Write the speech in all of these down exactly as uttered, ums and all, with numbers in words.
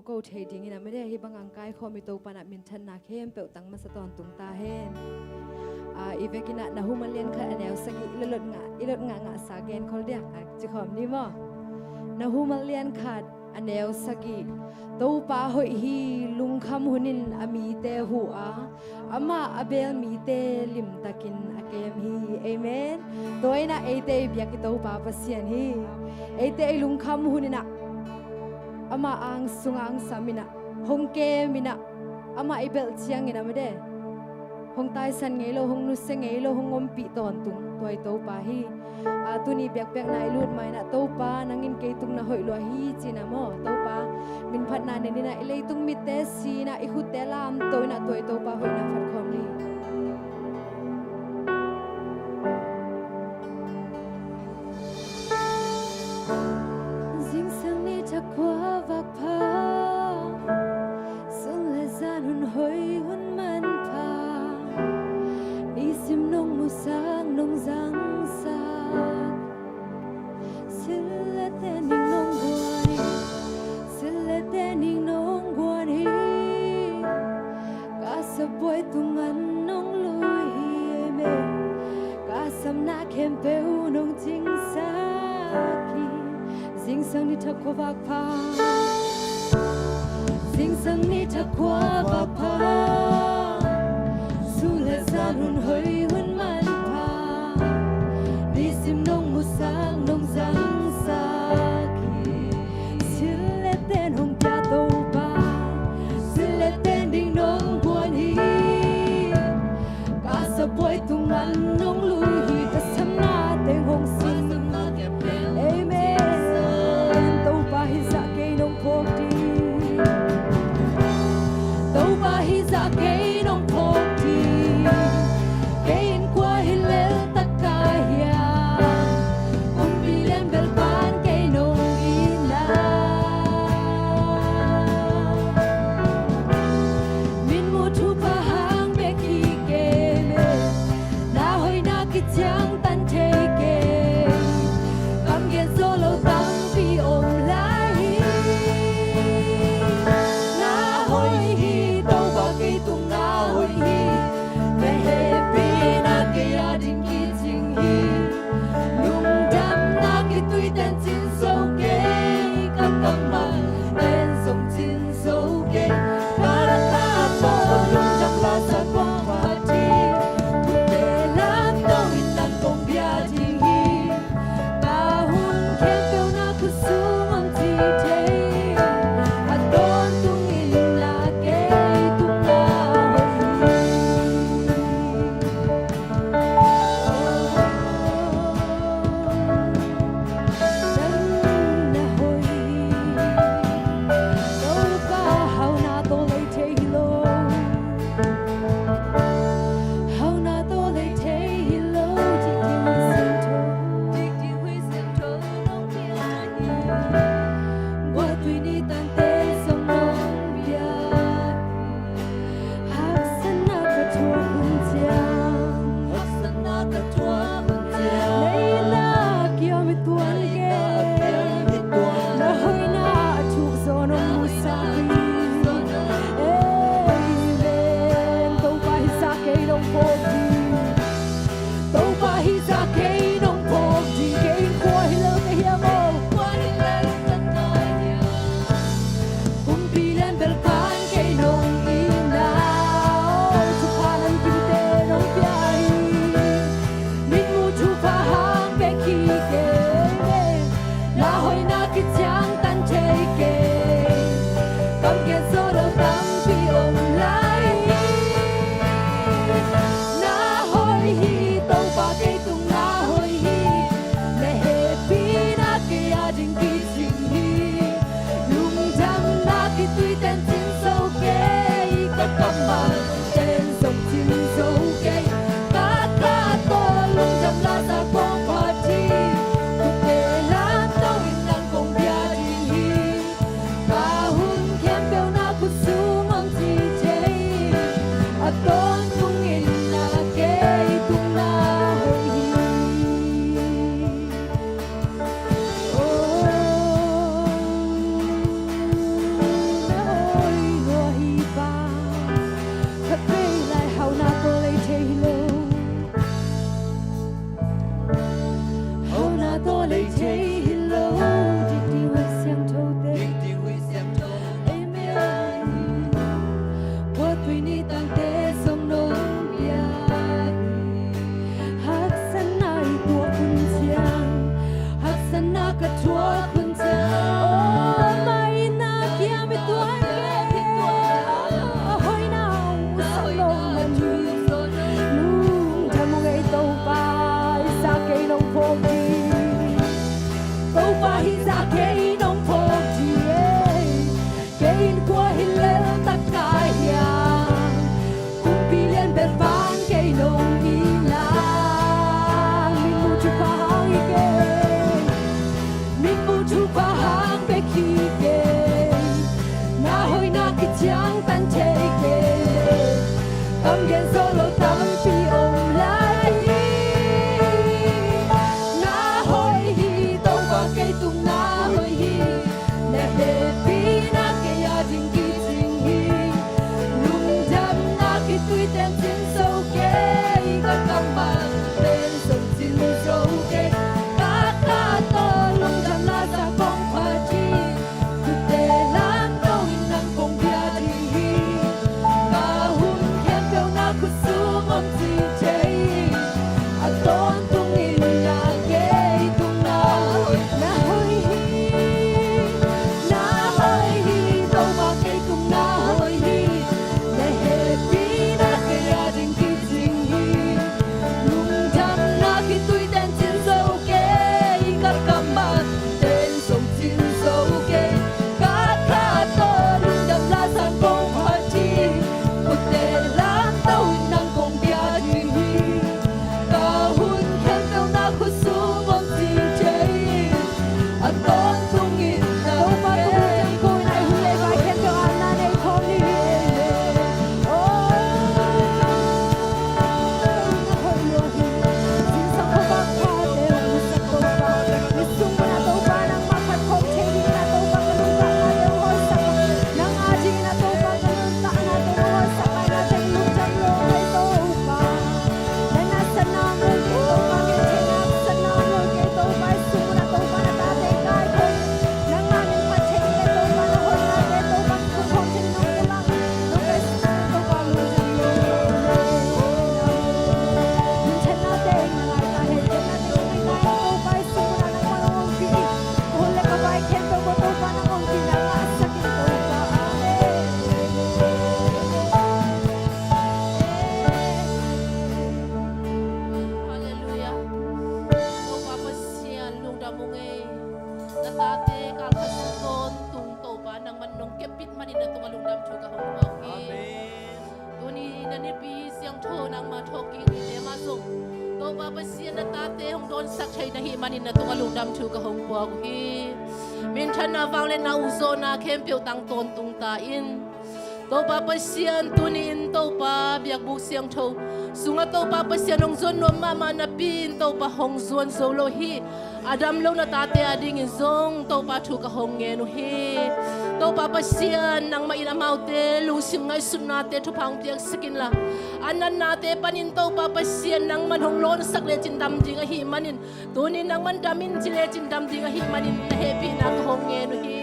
ko thei dingin a mede hi bang ang kaikhawm i Topa na minthanna khempeuh tang masa tawntung ta hen. Ah, i vekin ah Nahum a lian khat a neu sagih i lot ngah, i lot ngah ngahsa genkhol diak a cikhawm ni maw? Nahum a lian khat a neu sagih. Topa hoih hi, lungkham hunin a mite huh a, amah a beel mite limtakin a kem hi. Amen. Tua inah eite i biak i Topa Pasian hi. Eite i lungkham huninah amah ang sungah ang saminah hong keminah amah i belh ciangin a mede hong taisan ngei lo, hong nusia ngei lo, hong ompih tawntung tua i Topa hi. A, tuni biakpiakna i lut mainah Topa nangin kei tung na hoih lua hi cinah maw? Topa minphatna neninah i leitung mitte sinah i khutte lamto inah tua i Topa hoihna phatkhawm ni. Zingsang ni thakhua vakpha, sun le zan hun hoih hun manpha, nisim nong musak nong zangsak. Sil le tening nong guan hi, sil le tening nong guan hi. Ka sabuai tungan nong lui hi, amen. Ka samna khempeuh nong cingsak hi. Zingsang ni thakhua vakpha, zingsang ni thakhua vakpha, sun le zan hun hoih hun manpha, nisim nong musak nong zangsak hi. Sil le ten hong pia Topa, sil le ten ding nong guan hi. Ka sabuai tungan nong lui hi, ka samna teng hong sin. Amen. Topa hizah kei nong phawk ding, Topa hizah kei nong phawk ding. Kei in kua hi lel tak ka hiam, kumpi lian bel pan kei nong itna. Min muh thupha hang bek hi kei, na hoihna kiciangtan thei kei. Kam gen zo lo tampi om lai hi. Na hoih hi Topa kei tung Hi lel tak ka hiam, kumpi lian bel pan kei nong hi lai. Min muh thupha hang hi kei, min muh thupha hang bek hi kei. Na hoihna kiciangtan thei kei leh, kam gen zo lo tampi om lai hi. Na hoih hi, Topa kei tung na hoih hi. Na hehpihna kei a ding kicing hi. Lungdamna kituiten cin zo kei, ka kammal ten zong cin zo kei. Ka kah tawh lungdamna sang kong phat hi. Kutte lamto in nang kong bia ding hi. Ka hun khempeuh na khut sung om ci thei. A tawntungin na kei tung na hoih, na hoih hi. Na hoih hi, Topa kei tung na hoih hi. Na hehpihna kei a ding kicing hi. Lungdamna kituiten cin zo kei, ka kammal ten zong cin zo kei. Ka kah tawh lungdamna sang kong phat hi. Kutte lamto in nang kong bia ding hi. Ka hun khempeuh na khut sung om ci thei. A tawntungin na kei tung na hoih hi. Halleluiah. Topa Pasian, lungdam ung ei. Na tate kal khat sung tawntung Topa nangman nong kepbit manin na tungah lungdam thu ka hong pua uh hi. Amen. Tuni na nipi siangtho nangma thawhkik mite mah zong Topa Pasian na tate hong dawnsak thei na hih manin na tungah lungdam thu ka hong pua uh hi. Minthanna, vangliatna, ukzawhna khempeuh tang tawntung ta in. Topa Pasian, tuni-in Topa biakbuk siangtho sungah Topa Pasian hong zuan nuam mahmah napi-in Topa hong zuan zo lo hi. A dam lo na tate adingin zong Topa thu ka hong ngen uh hi. Topa Pasian, nangmah in amaute lungsim ngaihsutnate thupha hong piaksak inla, a natnate panin Topa Pasian nangman hong lawnsak lecin dam ding ahih manin, tuni nangman dam in ci lecin dam ding ahih manin na hehpihna ka hong ngen uh hi.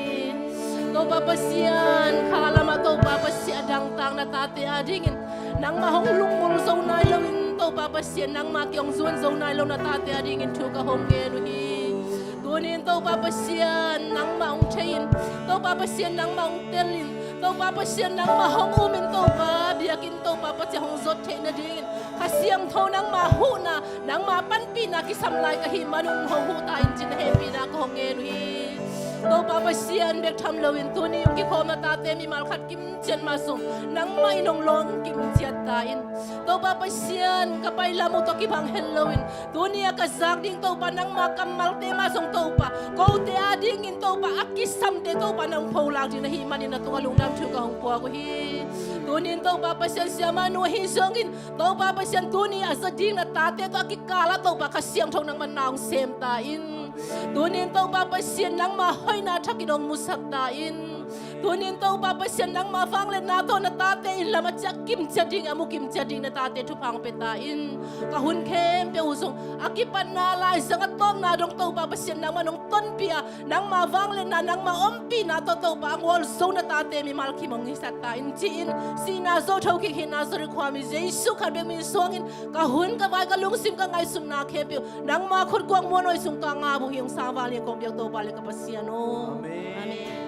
Topa Pasian, kha lamah Topa Pasian a dangtak na tate adingin nangmah hong lungmul zo nai loin Topa Pasian nangmah kiang hong zuan zo nai lo na tate adingin thu ka hong ngen uh hi. Tuni-in Topa Pasian nangmah hong thei in, Topa Pasian nangmah hong tel in, Topa Pasian nangmah hong um in, Topa biakinn Topa Pasian hong zot theih nadingin Kha Siangtho nangmah huhna, nangmah panpihna kisam lai ka hih manun hong huh ta in ci-in na hehpihna ka hong ngen uh hi. Topa Pasian bek tham loin tuni hong kikhawm na tate mimal khat kimciat mah zong nangmah in hong lawng kimciat ta in. Topa Pasian, ka pai lam uh tawh kibang het loin tuni a ka zak ding Topa nangmah kammalte mah zong Topa kote adingin Topa a kisamte Topa nang pholak ding na hih manin na tungah lungdam thu ka hong puak uh hi. Tuni-in Topa Pasian, siamah nu ahi zongin Topa Pasian, tuni a za ding na tate tawh a kikal ah Topa Kha Siangtho nangman na hong sem ta in. Tuni-in Topa Pasian, nangmah hoihna thakin hong musak ta in. Tuni-in Topa Pasian, nangmah vangliatna tawh na tate inn lam a ciah kimciat ding, a mu kimciat ding na tate thupha hong pia ta in. Ka hun khempeuh uh zong a kipatna, laizang a tawpna dong Topa Pasian nangman hong tonpih a, nangmah vangliatna, nangmah ompihna tawh Topa a ngawl zo na tate mimal kim hong hisak ta in ci-in, sihna zo thokik hih Nazareth khuami Jesu khat bek min suangin ka hun, ka vai, ka lungsim, ka ngaihsutna khempeuh nangmah khutguak muanhuai sung tawh a ngap uh hi. Hong sangval hi kong biak Topa le ka Pasian aw. Amen. Amen.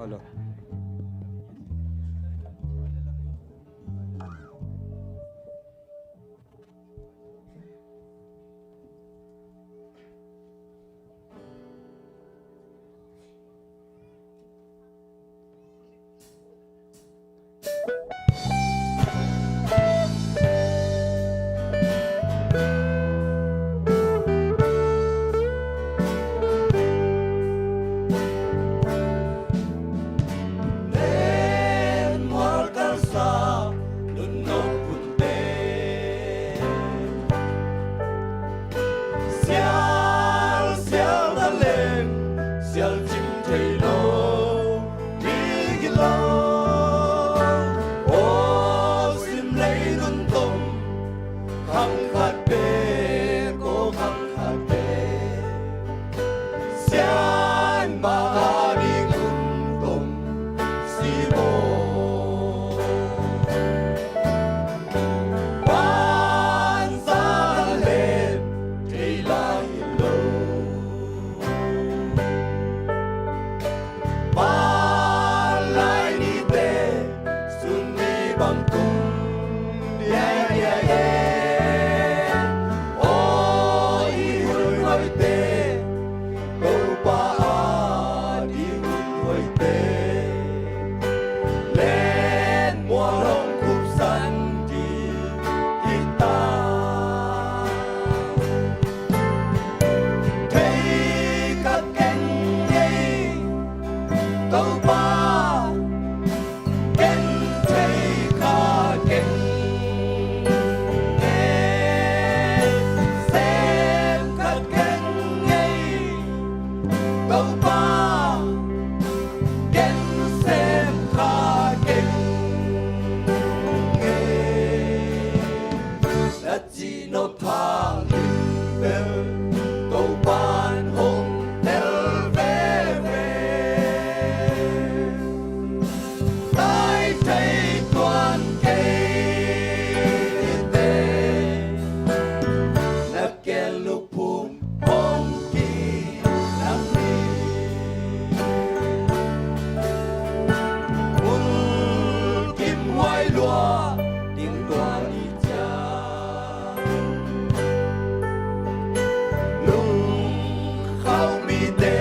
Hello. Len mual kalsa, nunok punte. Sial, sial na leng, sial cing thei lo, ding hi lo. Aw, sim lei nun tom, khang khat bek, aw khang khat bek. Sian mah a ding un tom si maw. Banza lem thei lai hi lo. Palai nite sun ni bang tung liai liai e. Aw i hun hoihte, Topa a ding hun hoihte, len mual hong khupsan ding hi ta. Thei kha keng ei, Topa, ken thei kha keng ei, sem kha keng ei, Topa, ken sem kha keng ei. Na cih nop hangin bel Topa'n hong tel veve. Tai thei tuan kei hi teh, na kel luphum hong ki nang hi. Bulkim huai lua ding tuan hi ciang, lungkhau mite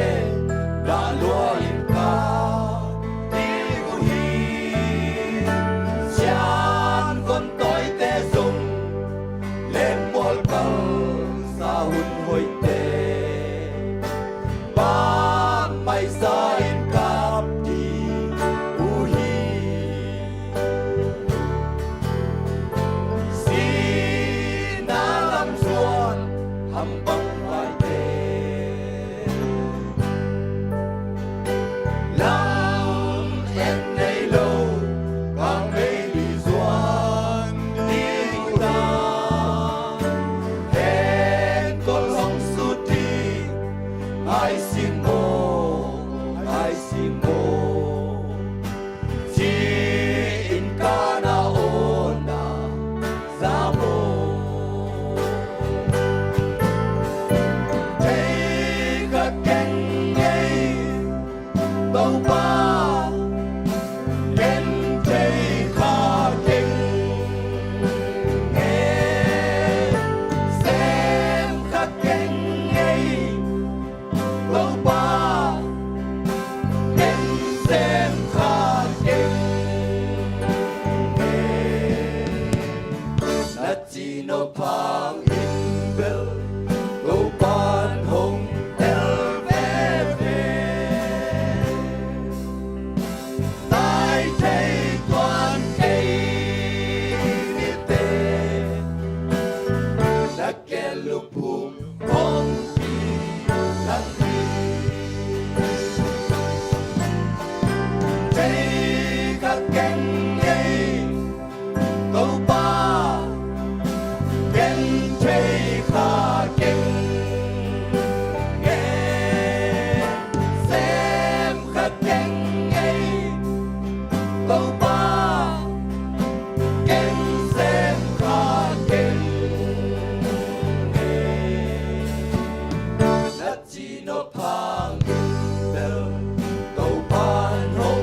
dah lua in ka ding uh hi. Sian von tawite zong len mual kalsa hun hoihte, bangmah sa in kap ding uh hi. Sihna lam zuan ham bang vaite, lam en nei lo, kang vei li zuan ding uh ta. Hen kol hong sut ding, hai sing maw, hai sing maw, ci-in ka na aw na za maw. Thei kha keng ei, Topa, ken thei kha keng ei, sem kha keng ei, Topa, ken sem kha keng ei. Na cih nop hangin bel Topa'n hong tel veve. Tai thei tuan kei hi teh, na kel luphum hong ki nang hi. Thei kha keng ei, Topa, ken thei kha keng ei, sem kha keng ei, Topa, ken sem kha keng ei. Na cih nop hangin bel Topa'n hong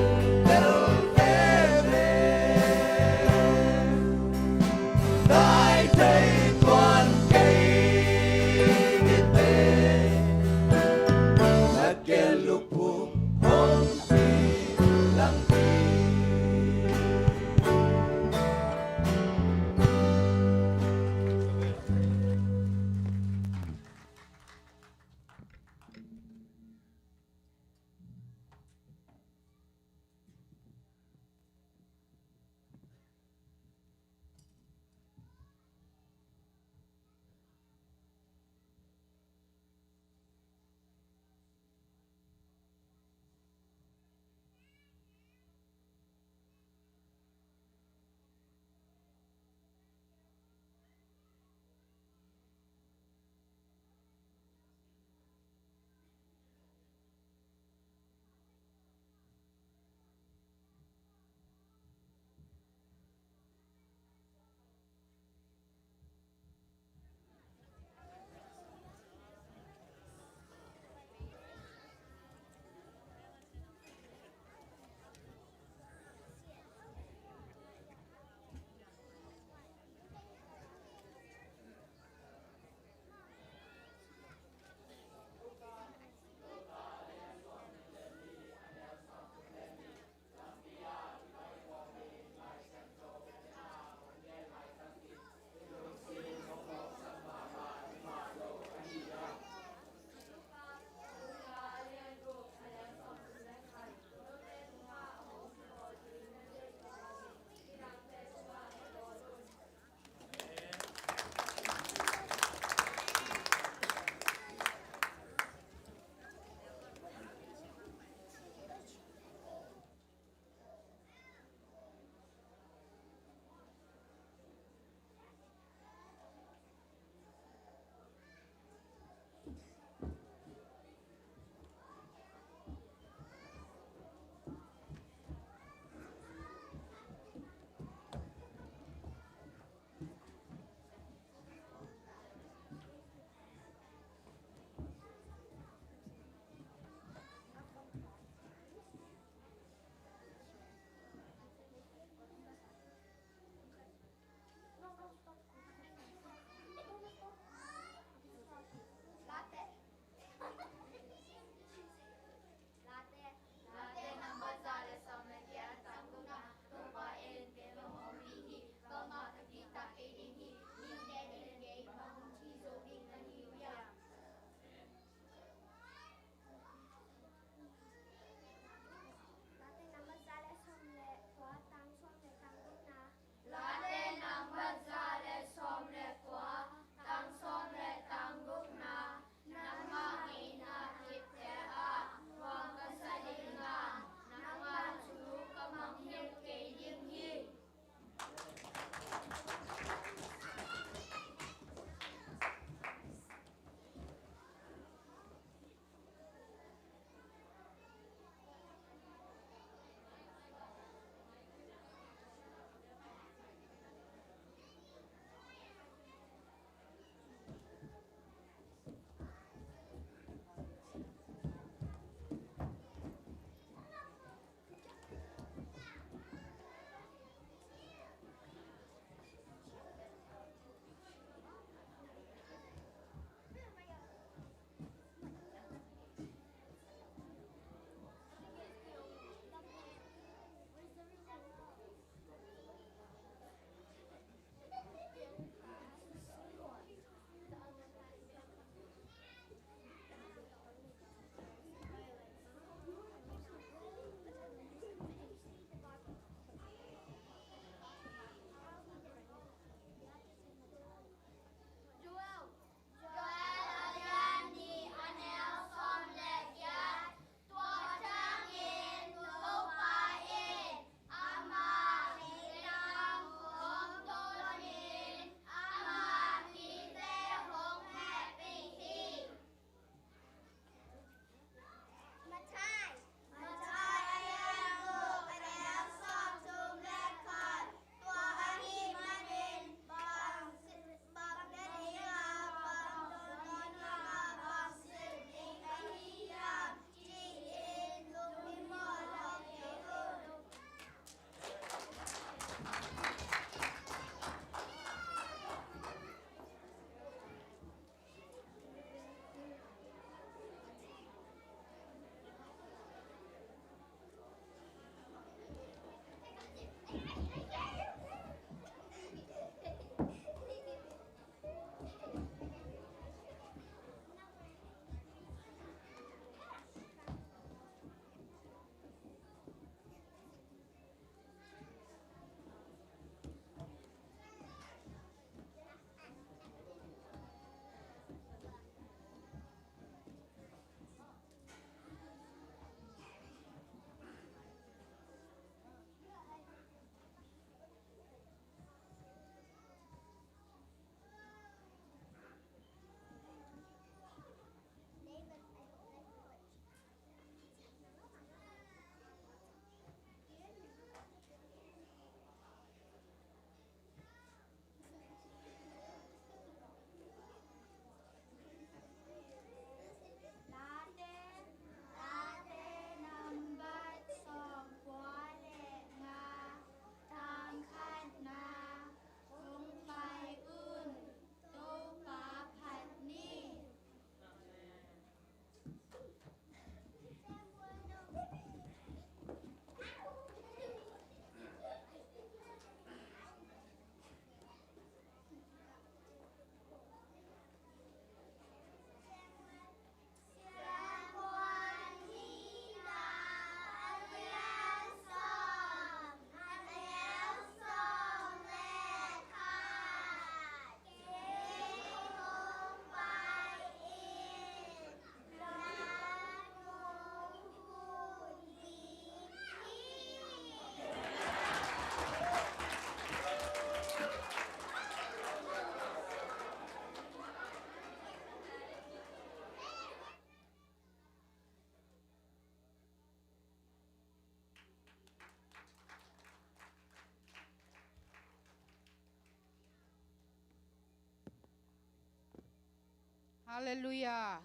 Halleluiah.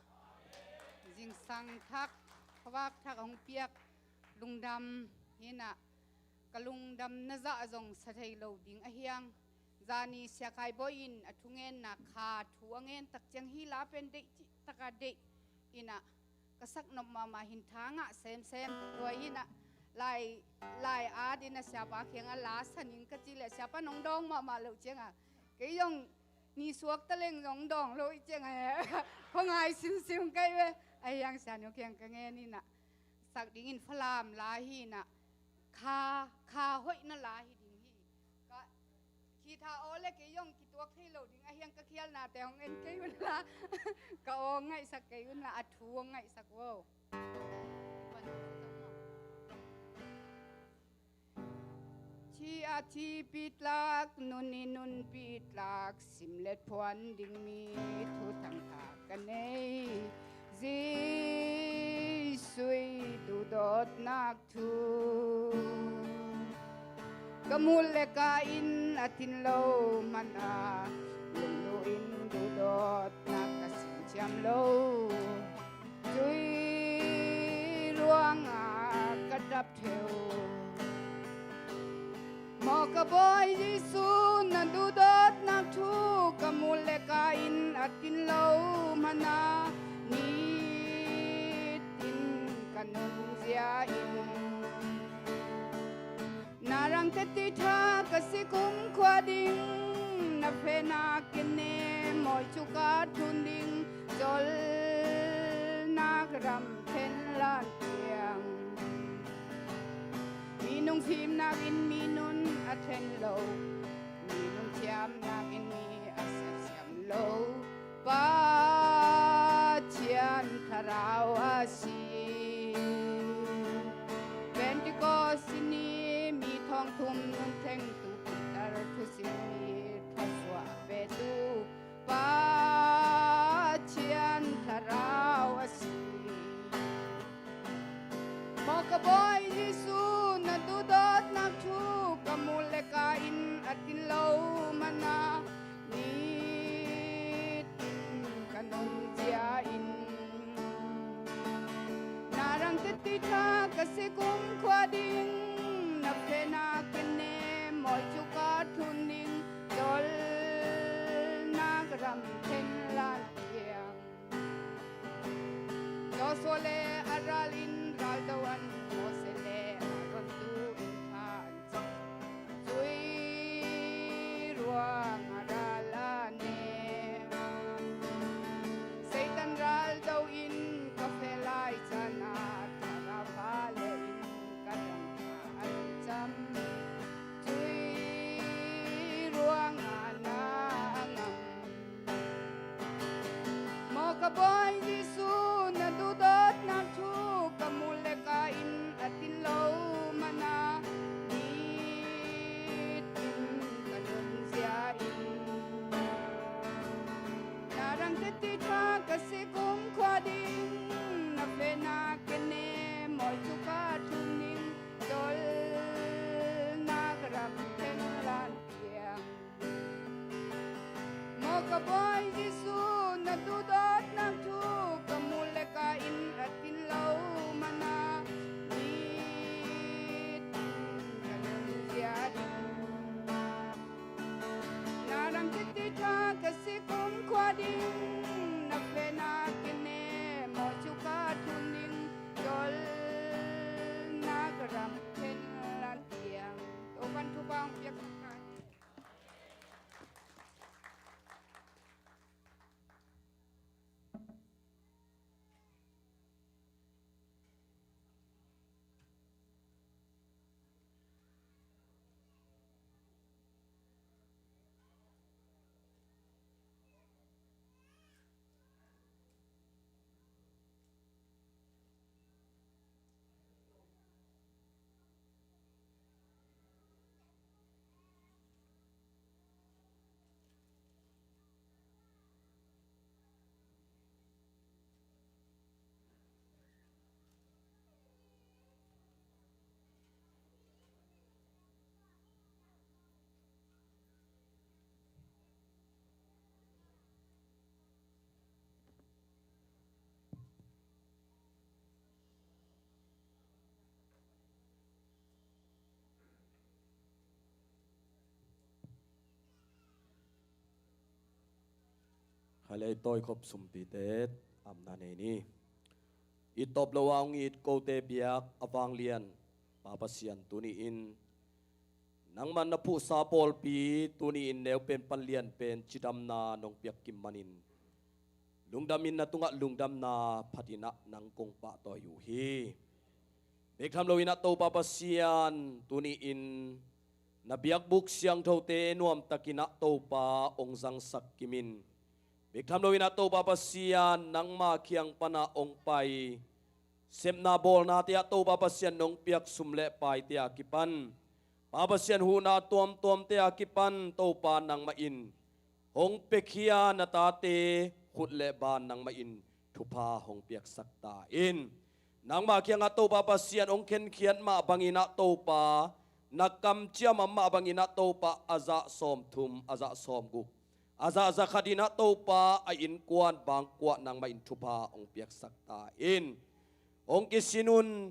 Zingsang thak, khuavak thak a hong piak lungdam hi-in ah, ka lungdam na zah zong sa thei lo ding ahi hang, zani Sia Khai Bawi in a thungenna kha thu a ngen tak ciang hih la pen deih cih tak a deih in ah, ka sak nop mahmah hi-in tha ngah semsem. Tua hi-in ah lai, lai at in ah siapa kiangah la sa ning ka cih leh siapa in hong dawng mahmah loh ciangah, kei zong ni suak ta leng zong dawng lo hi ciangah he, khuangai simsim ka hi ve. Ahi hang sianu kiang ka ngen in ah, sak dingin Falam la hi-in ah, kha, kha hoihna la hi ding hi. Ka kithah aw leh kei zong kituak thei lo ding ahi hang, ka khialhnate hong en kei un la, ka aw ngaihsak kei un la, a thu hong ngaihsak un. Thi a thipi tlak, nun i nunpi tlak, sim le phuan ding mi thuthang kha ka nei. Jesuh i duhdawtnak thu ka muh le ka in a tin lo hmanh ah, lungnu in duhdawtnak ka sin thiam lo. Cuih ruangah ka dap theu. Maw ka Bawi Jesuh, na duhdawtnak thu ka muh le ka in a tin lo hmanh ah, nitin ka nunzia in. Na rang teti tha ka si kumkhua ding, na fehna ken ne mawi cuk ah thun ding, colhnak ram thenlan tiang. Mi nung fimnak in mi nun a then lo, mi nung thiamnak in mi a siamsiam lo, Pathian Thlarau a si. Pentecost ni mi thawng thum nun thlengtu Peter thusim mi thluachuah petu Pathian Thlarau a si. Maw ka Bawi Jesuh, na duhdawtnak thu ka muh le ka in a tin lo hmanh ah, nitin ka nunzia in. Na rang teti tha ka si kumkhua ding, na fehna ken ne mawi cuk ah thun ding, colhnak ram thenlan tiang. Joshua le a ral in ral do an, Moses le Aaron tu in kha an cam. Cuih ruangah ral a ne. Satan ral do in ka feh lai caan ah, Thlarau fale in ka dam kha an cam. Cuih ruangah na a ngam. Maw ka Bawi Jesuh, na duhdawtnak thu ka muh le ka in Leitawi khop sumpite amna nei ni. I tawp lo a hong it kote biak a vanglian Pa Pasian, tuni-in nangman na phuhsa pawlpi tuni-in neu pen pan lian pen cidamna nong piak kim manin lungdamin na tungah lungdamna phatinah nang kong pahtawi uh hi. Bek tham loinah Topa Pasian, tuni-in na biakbuk siangthote nuamtakinah Topa hong zangsak kimin, bek tham loinah Topa Pasian nangma kiang panah hong pai sepna bawlnate ah Topa Pasian nong piak sum le paite a kipan, Pa Pasian huhna tuamtuamte a kipan Topa nangmah in hong piakhia na tate khut le ban nangmah in thupha hong piaksak ta in. Nangma kiangah Topa Pasian hong khenkhiat mah banginah Topa, na kamciam mah banginah Topa a zah sawmthum, a zah sawmguk, a zah zakhatinah Topa a innkuan bangkuah nangmah in thupha hong piaksak ta in. Hong kisin un,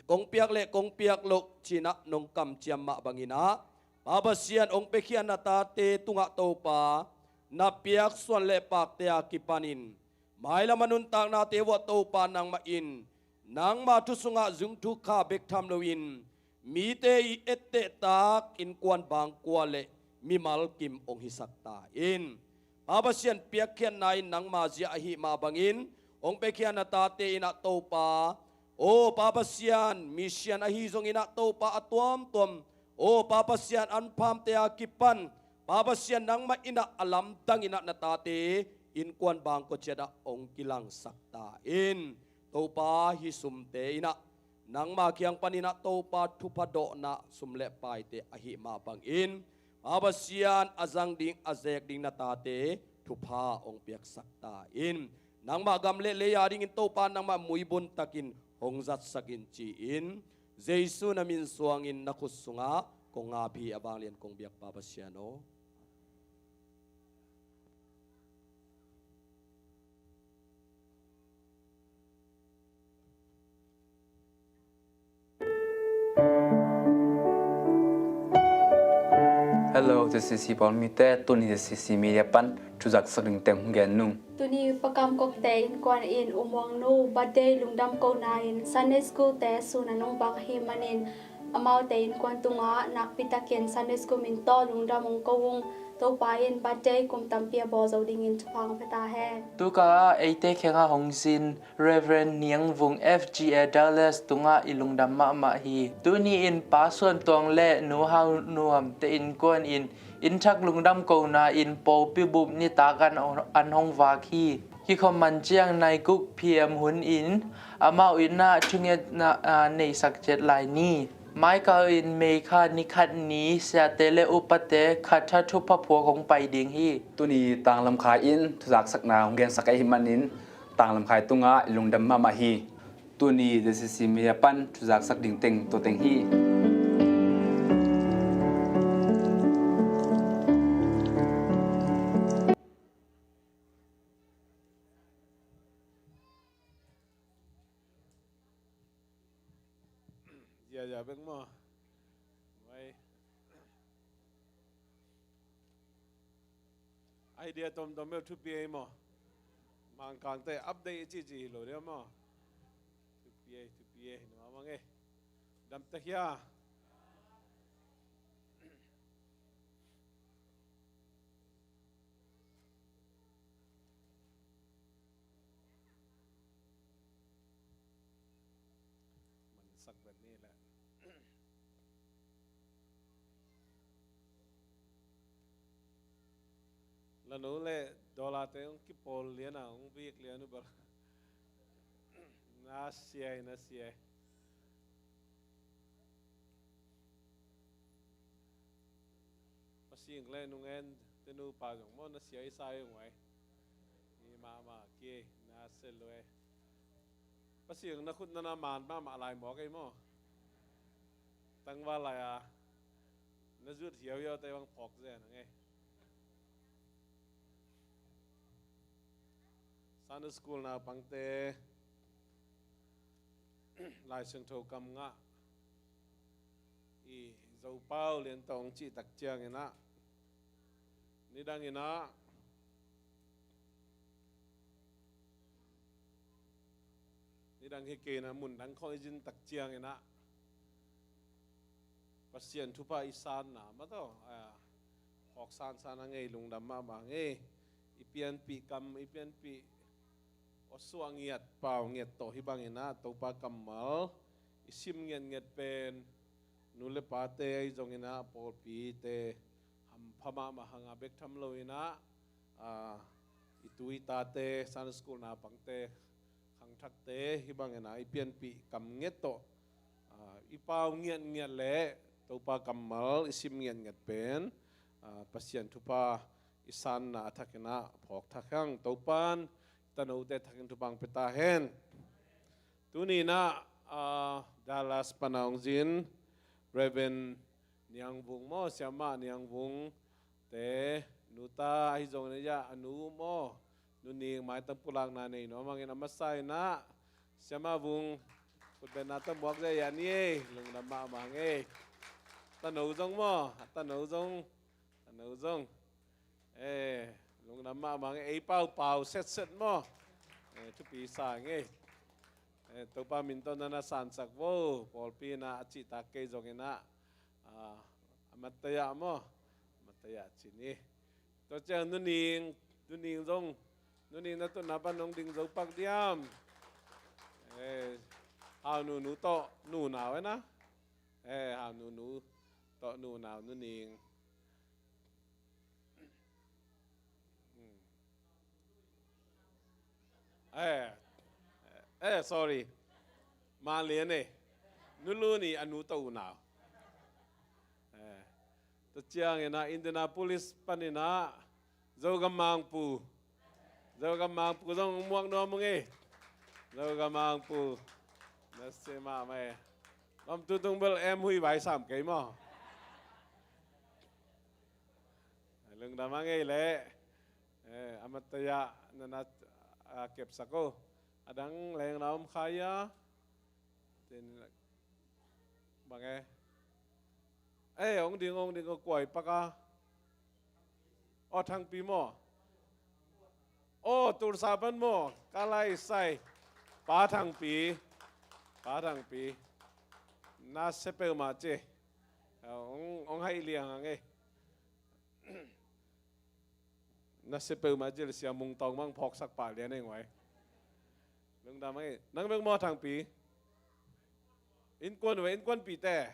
kong piak le kong piak loh cinah nong kamciam mah banginah Pa Pasian hong piakhia na tate tungah Topa na piaksuan le pakte a kipanin mailam a nuntaknate vuah Topa nangmah in nangma thu sungah zungthuk kha bek tham loin mite i ettehtak innkuan bangkua le mimal kim hong hisak ta in. Pa Pasian piakkhiatna in nangma zia ahi mah bangin hong piakhia na tate inah Topa, aw Pa Pasian, mission ahi zonginah Topa a tuamtuam, aw Pa Pasian, an phamte a kipan Pa Pasian nangmah inah a lamdang inah na tate innkuan bangkua ciatah hong kilangsak ta in. Topa, hih sumte inah nangma kiang paninah Topa thupha dawhna sum le paite ahi mah bangin Pa Pasian a zang ding a zek ding na tate thupha hong piaksak ta in. Nangmah gam le lei a dingin Topa nangmah muibun takin hong zatsak in ci-in Jesu na min suangin na khut sungah kong ap hi, a vanglian kong biak Pa Pasian aw. Hello, Z C C Pawlmite, tuni Z C C Media pan thuzaksak ding teng hong gen nung. Tuni Pa Kam Kok te innkuan in U Muang Nu birthday lungdam kohna in Sunday School te sun a nong bak ahi manin amaute innkuan tungah nakpi takin Sunday School min tawh lungdam hong ko ung. Topa in birthday kum tampi a bawl zo dingin thupha hong pia ta hen. Tuka eite khengah hong zin Reverend Niang Vung F G A Dallas tungah i lungdam mahmah hi. Tuni in Pa Suan Tuang le Nu Hau Nuam te innkuan in inn thak lungdam kohna in pawlpi bup nitak an, an hong vak hi. Kikhop man ciang nai guk P M hun in amau innah thungetna, ah, neisak ciat lai ni. Maikal in May kha ni khat ni siate le upate khatha thupha phuak hong pai ding hi. Tuni Tanglam Khai in thuzaksakna hong gensak ahih manin Tanglam Khai tungah i lungdam mahmah hi. Tuni Z C C Media pan thuzaksak ding teng tua teng hi. Ziazia bek maw? Mai. Idea tomtom bek thupi ei maw? Mangkangte update i cici hi lo dia maw? Thupi ei, thupi ei, na mamang ei. Dam ta hia. Man sak bet ni le. Lanu le dollar te hong kipawl liana hong bik lian uh bel. Na siai, na siai. Pasing le nungen te nupa zong maw na siai sa ung ai. Ni mama ki na se lue. Pasing na khut na na man mama lai mawk ei maw. Tangval lai a na zut hiau hiau te bang phawk zen ang ei. Sunday school naupangte Lai Siangtho kam ngah i Zopau lian tawh hong cihtak cianginah nidang inah Dang hi kei in ah, mun dang khawng i zin tak ciangin ah Pasian thupha i sanna mah tawh, a, phawk sansan a ngei, lungdam mahmah ngei. I pianpih kam, i pianpih awsuah ngiat, pau ngiat tawh hih bangin ah Topa kammal i sim ngiatngiat pen nu le pate ahi zongin ah pawlpite hampha mahmah hang a bek tham loin ah, a, i tu i tate, Sunday school naupangte, khangthakte, hih bangin ah i pianpih kam ngiat tawh, a, i pau ngiatngiat le Topa kammal i sim ngiatngiat pen, a, Pasian thupha i sanna a thakin ah phawk thak hang. Topa'n tanote thakin thupha hong pia ta hen. Tuni in ah, a, Dallas pan a hong zin Reverend Niang Vung maw, Siamah Niang Vung te nuta ahi zongin ah, a nu maw, Nu Ning, maitang pulakna nei nuam hangin, a masa in ah Siamah Vung khutbetna tawh muak zia ni ei, lungdam mahmah ngei. Tano zong maw, a tano zong, tano zong. Eh, lungdam mahmah ngei, ei pau pau setset maw. Eh, thupi sa ngei. Eh, Topa min tawh na na sansak vo, pawlpi in ah a cihtak kei zongin ah, a, a mataya maw, a mataya ci ni. Tua ciang Nu Ning, Nu Ning zong, Nu Ning na tutna pan hong ding zo pak diam. Eh, Hau Nunu tawh nunau e na. Eh, Hau Nunu tawh nunau Nu Ning. Hmm. Eh, eh, sorry. Malian eh. Nu Lun i a nu tawh unau. Eh. Tua ciangin ah Indianapolis panin ah Zogam Mangpu. Zogam Mangpu zong muak nuam ung ei. Zogam Mangpu. Na se mahmah ei. Lam tutung bel em hui vai sam kei maw. Lungdam a ngei leh. Eh, a mataya na na, a, kepsak o. A dang leng na om kha hia. Tin, bang e. Eh, hong ding, hong ding, hong kuai pak a. Aw, Thangpi maw. Aw, Tulsa pan maw. Ka lai sai. Pa Thangpi. Pa Thangpi. Na se peuhmah ci. Hong, hong haih liang hang ei. Na se peuhmah ci le Sia Mung Tawng mang phawksak pah lian ei nguai. Lungdam ei. Nang bek maw Thangpi. Innkuan uh ve, innkuanpihte.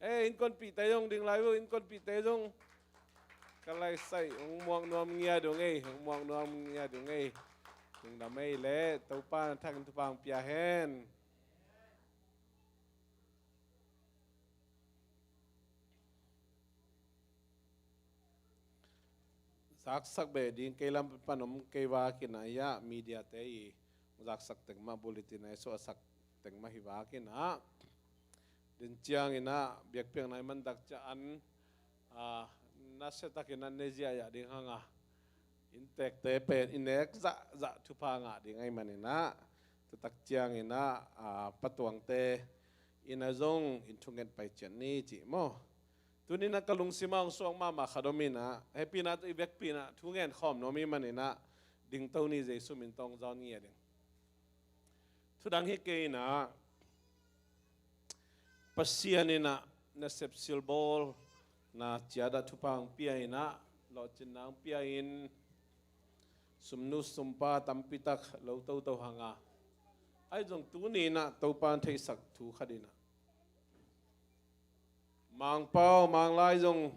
Eh, innkuanpihte zong ding lai uh, innkuanpihte zong. Ka lai sai, hong muak nuam ngiat ung ei, hong muak nuam ngiat ung ei. Lungdam ei leh, Topa na thakin thupha hong pia hen. Zaksak beh ding kei lam pan om kei vak in ah, hia, media te i zaksak teng mah, bulletin a i suahsak teng mah hi vak in ah. Din ciangin ah biakpiakna i man tak ciang an, a, nasia takin an ne ziahziah ding hang a, inntekte pen i nek zahzah thupha ngah ding ahih manin ah, tua tak ciangin ah, a, Pa Tuangte in ah zong in thunget pai ciat ni cih maw. Tuni in ah ka lungsim ah hong suak mahmah khat om in ah, hehpihna tawh i vekpi in ah thungen khawm nuam i hih manin ah, dingto ni, Jesu min tawh hong zawn ngia ding. Thu dang hi kei in ah, Pasian in ah nasep silbawlna ciat ah thupha hong pia in ah, lawhcinna hong pia in, sumnu sumpa tampi tak lo toto hang a, ahi zong tuni in ah Topa in theihsak thu khat in ah, Mangpau, Manglai zong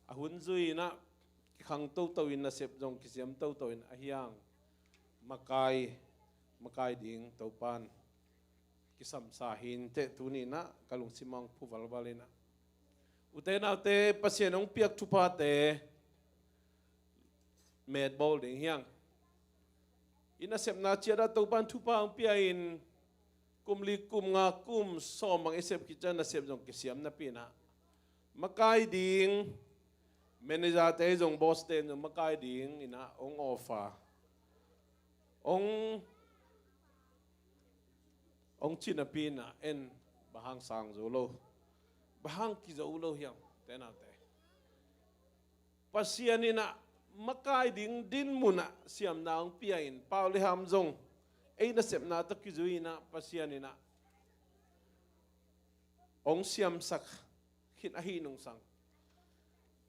a hun zui in ah, kikhang toto in, nasep zong kisiam toto in, ahi hang makai, makai ding Topa in kisam sa hi inteh, tuni in ah ka lungsim ah hong phu valval in ah. Ute naute, Pasian hong piak thuphate metbawl ding hi hang. I nasepna ciat ah Topa in thupha hong pia in, kum li, kum nga, kum sawm bang i sep khit ciang nasep zong kisiam napi in ah, makai ding, manager te zong, boss te zong makai ding in ah hong offer, hong, hong ci napi in ah, en, bang hang sang zo lo, bang hang kizo lo hiam, ute naute. Pasian in ah makai ding dinmun ah siamna hong pia in, pau le ham zong, ei nasepna tawh kizui-in ah Pasian in ah hong siamsak khin ahih nungsang,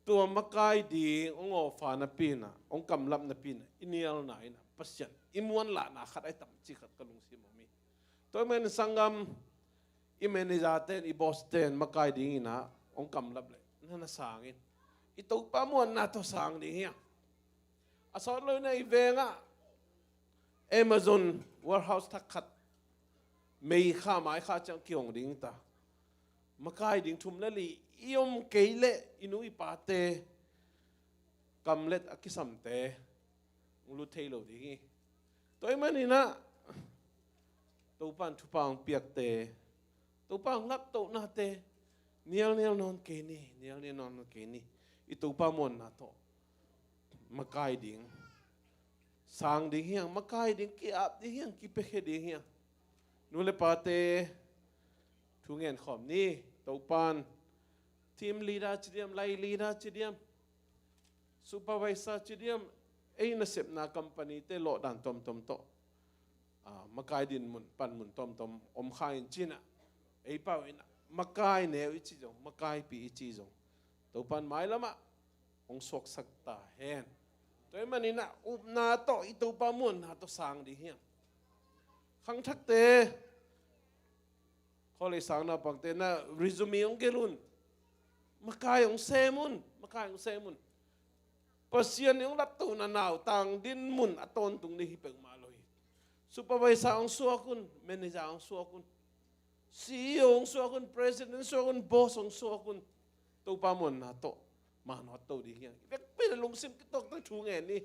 tua makai ding hong offer napi-in ah, hong kamlap napi-in ah i nialna in ah Pasian i muanlahna khat ahi tam cih khat ka lungsim om hi. Tua ahih manin sanggam, i manager-te in, i boss-te in makai dingin ah hong kamlap leh na na sang in. I Topa muanna tawh sang ding hi hang. A sawt lo-in ah i veng ah Amazon warehouse thak khat mei kha mai kha ciang kihong ding ta. Makai ding thum le li i om kei leh i nu i pate kamlet a kisamte hong lut thei lo ding hi. Tua ahih manin ah Topa in thupha hong piakte, Topa hong laptohnate nialnial nawn kei ni, nialnial nawn kei ni. I Topa muanna tawh makai ding sang ding hi hang, makai ding, ki-ap ding hi hang, kipiakhia ding hi hang. Nu le pate, thu ngen khawm ni. Topa in team leader ci diam, line leader ci diam, supervisor ci diam, ei nasepna company-te lawhdan tuamtuam tawh, ah, makai ding mun, panmun tuamtuam om kha in ci-in ah, ei pau in ah makai neu i cih zong, makaipi i cih zong, Topa in mailam ah hong suaksak ta hen. Tua ahih manin ah upna tawh, i Topa muanna tawh sang ding hi hang. Khangthakte, college sang naupangte, na resume hong gelh un. Makai hong sem un, makai hong sem un. Pasian in hong laptohna nautang dinmun a tawntung ding hi peuhmah lo hi. Supervisor hong suak un, manager hong suak un, C E O hong suak un, president hong suak un, boss hong suak un. Topa muanna tawh manawt to ding hi hang. Vekpi-in lungsim kituaktuak thu ngen ni.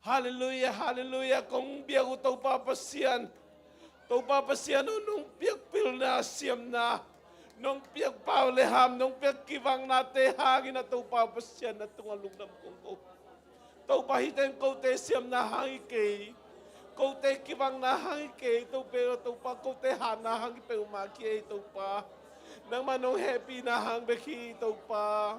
Halleluiah, halleluiah. Kong biak uh Topa Pasian, Topa Pasian aw, nong piak pilna, siamna, nong piak pau le ham, nong piak kivaknate hangin ah Topa Pasian, na tungah lungdam kong ko. Topa, hih teng kote siamna hang hi kei, kote kivakna hang hi kei, Topa, Topa, kote hatna hang hi peuhmah kei, Topa. Nangmah nong hehpihna hang bek hi, Topa.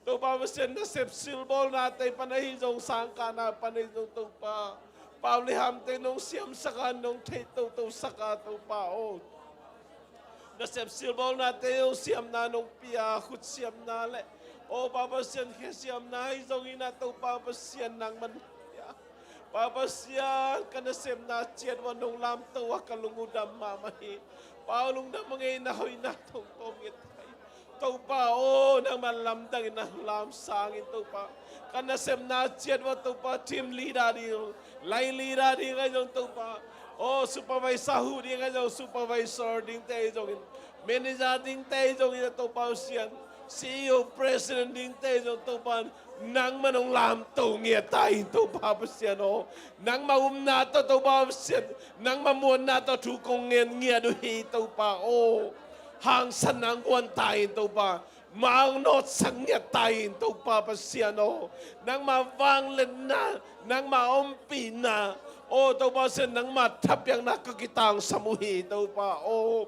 Topa Pasian, nasep silbawlnate pan ahi zong, sangkahna pan ahi zong, Topa, pau le hamte nong siamsak a, nong theih totosak a, Topa aw. Nasep silbawlnate zong siamna nong pia, khut siamna le, aw Topa Pasian, khe siamna ahi zongin ah, Topa Pasian, nangman pia. Pa Pasian, ka nasepna ciat uah nong lamto a, ka lung uh dam mahmah hi. Pa aw, lungdam ung ei, na hoihna tawh nget hi. Topa aw, nangman lamdangin na lamsang in, Topa. Ka nasepna ciat uah, Topa, team leader ding, line leader ding ahi zong, Topa, aw, supervisor huh ding ahi zong, supervisor dingte ahi zongin, manager dingte ahi zongin, Topa Pasian, C E O, president dingte ahi zong, Topa, nangman hong lamto ngiat ta in, Topa Pasian aw. Nangmah upna tawh, Topa Pasian, nangmah muanna tawh thu kong ngen ngiat uh hi, Topa aw. Hangsanna hong guan ta in, Topa. Ma hong nawtsak ngiat ta in, Topa Pasian aw. Nangmah vangliatna, nangmah ompihna, aw Topa Pasian, nangmah thapiakna ka kitangsam uh hi, Topa aw.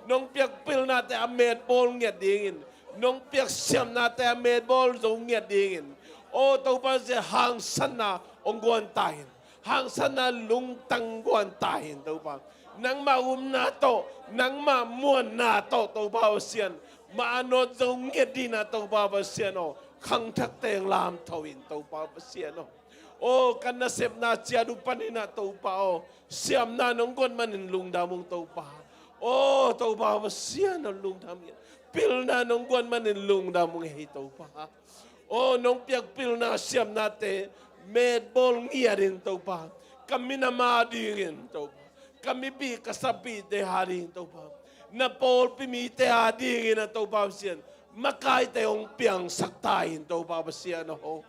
Nong piak pilnate a metbawl ngiat dingin, nong piak siamnate a metbawl zo ngiat dingin, aw Topa Pasian, hangsanna hong guan ta in. Hangsanna lungtang guan ta in, Topa. Nangmah upna tawh, nangmah muanna tawh, Topa Pasian, ma a nawt zo ngiat dingin ah, Topa Pasian aw, khangthakte hong lamto in, Topa Pasian aw. Aw, ka nasepna ciat uh panin ah, Topa aw, siamna nong guan manin lungdam ung, Topa. Aw Topa Pasian aw, lungdam ngiat. Pilna nong guan manin lungdam ung ei, Topa. Aw, nong piak pilna siamnate metbawl ngiat in, Topa. Ka minam a dingin, Topa, ka mipih ka sapihte a dingin, Topa, na pawlpi mite a dingin ah, Topa Pasian, makaite hong piangsak ta in, Topa Pasian aw.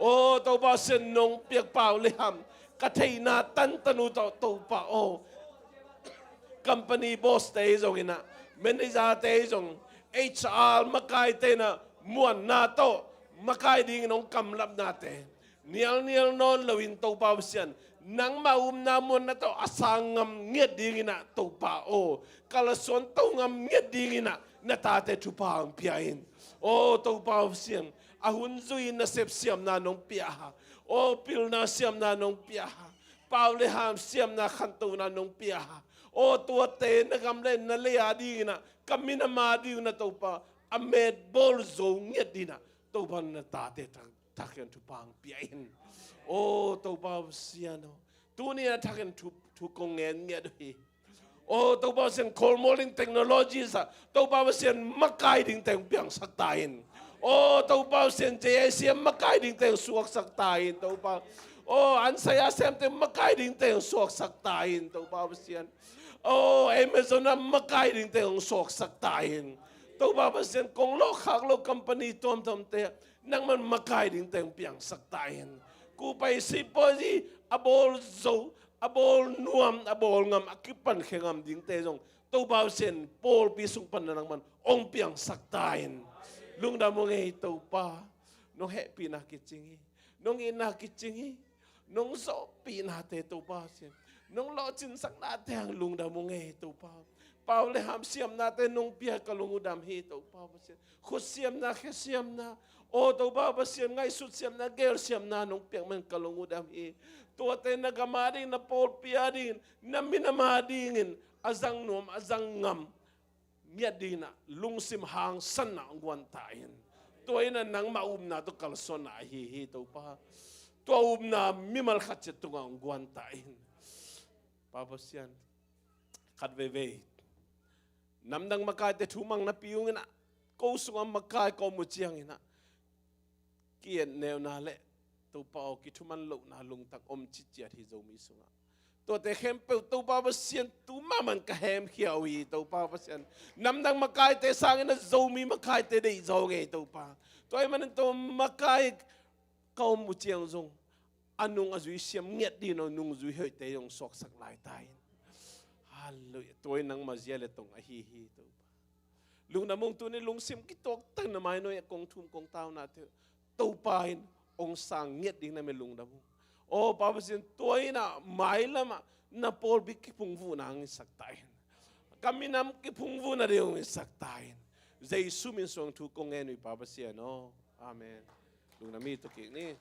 Aw Topa Pasian, nong piak pau le ham, ka theihna tantan uh tawh, Topa aw, company boss-te ahi zongin ah, manager-te ahi zong, H R makaite in ah muanna tawh makai dingin hong kamlapnate nialnial nawn loin, Topa Pasian, nangmah upna muanna tawh a sang ngam ngiat dingin ah, Topa aw, ka lasuan to ngam ngiat dingin ah, na tate thupha hong pia in. Aw Topa Pasian, a hun zui-in nasep siamna nong pia a, aw, pilna siamna nong pia a, pau le ham siamna khantona nong pia. Aw tuate na gam le na lei a dingin ah, ka minam a dingin ah Topa, a met bawl zo ngiat dingin ah Topa na tate thak, thak in thupha pia in. Aw Topa Pasian aw, tuni a thak in thu, thu kong ngen ngiat uh hi. Aw Topa Pasian, coal mining technologies ah Topa Pasian makai dingte hong piangsak ta in. Aw Topa Pasian, J I C a makai dingte hong suaksak ta in Topa. Aw an sai a semte makai dingte hong suaksak ta in Topa Pasian. Aw Amazon a makai dingte hong suaksak ta in Topa Pasian. Kong lawhkhak lo company tuamtuamte nangman makai dingte hong piangsak ta in. Kupai sipawi a bawl zo, a bawl nuam, a bawl ngam, a kipan khe ngam dingte zong Topa Pasian, pawlpi sung pan na nangman hong piangsak ta in. Lungdam ung ei Topa. Nong hehpihna kicing hi. Nong itna kicing hi. Nong zawhpihnate Topa Pasian, nong lawhcinsaknate hang lungdam ung ei Topa. Pau le ham siamnate nong pia ka lung uh dam hi Topa Pasian. Khut siamna, khe siamna, aw Topa Pasian, ngaihsut siamna, gel siamna nong piak man ka lung uh dam hi. Tuate na gam a dingin, na pawlpi a dingin, na minam a dingin a zang nuam, a zang ngam ngiat dingin ah lungsim hangsanna hong guan ta in. Tua in ah nangmah upna tawh kalsuanna ahi hi Topa. Tua upna mimal khat ciat tungah hong guan ta in. Pa Pasian, khat veivei namdang makaite thu mang napi ung in ah, ko sungah makai ka om uh ciangin ah ki-etneuna le Topa aw, kithuman lohna lungtang om ciciat hi Zomi sungah. Tuate khempeuh Topa Pasian, tu mahmah in ka hemkhia uh hi Topa Pasian. Namdang makaite sangin a Zomi makaite deih zaw ngei Topa. Tua ahih manin Topa makai ka om uh ciang zong a nung a zui siam ngiat dingin a nung zui hoihte zong suaksak lai ta in. Halleluiah. Tua in nangmah zia le tong ahi hi Topa. Lungdam ung, tuni lungsim kituaktak na mainoi ah kong thum kong taunate Topa in hong sang ngiat ding na me lungdam ung. Aw Pa Pasian, tua in ah mailam ah na pawlpi kiphungvuhna hong hisak ta in. Ka minam kiphungvuhna ding hong hisak ta in. Jesu min suang thu kong ngen uh hi Pa Pasian aw. Amen. Lungdam hi, tu kik ni.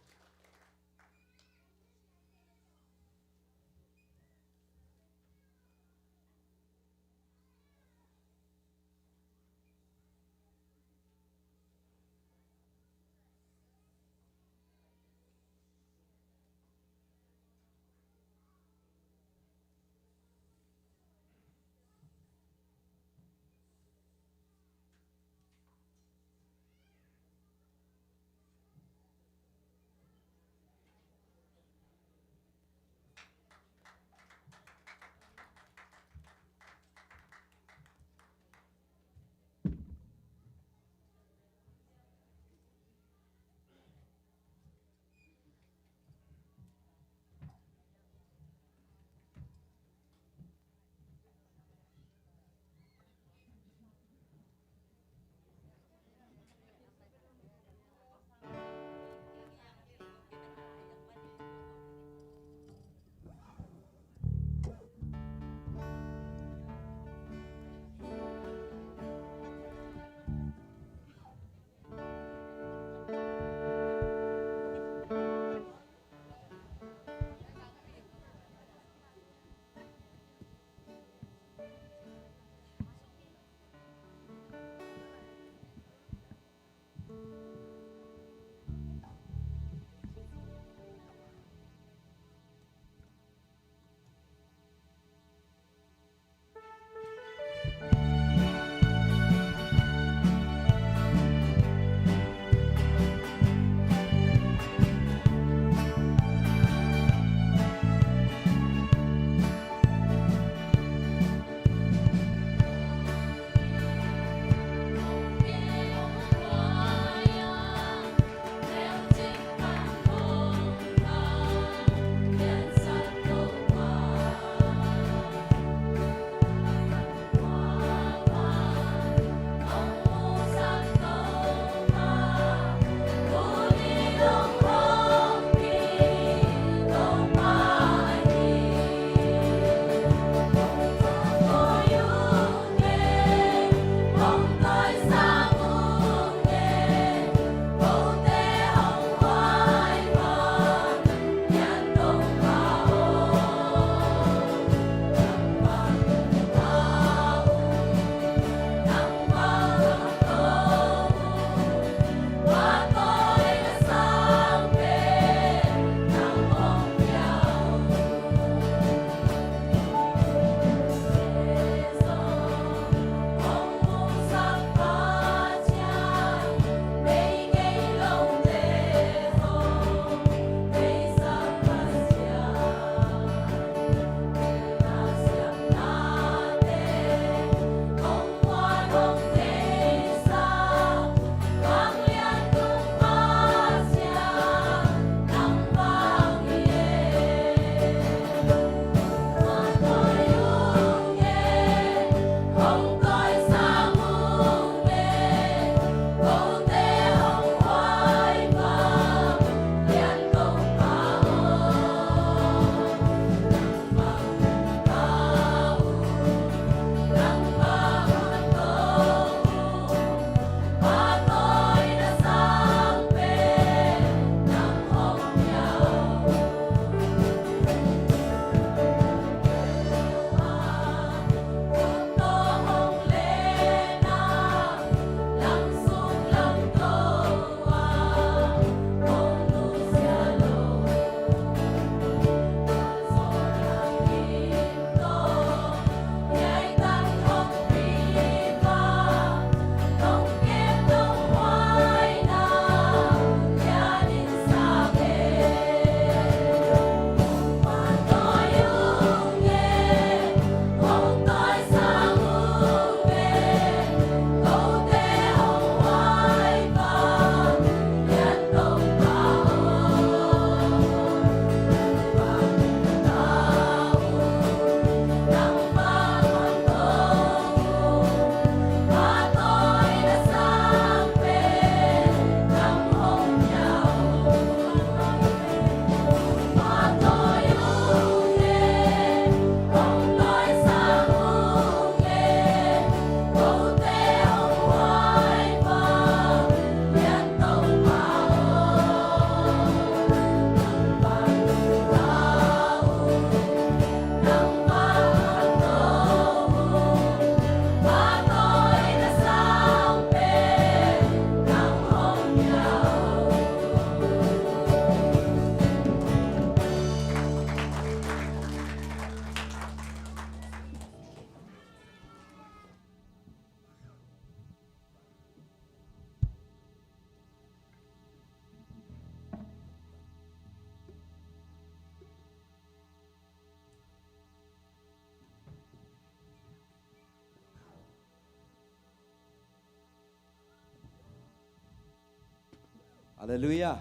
Halleluiah.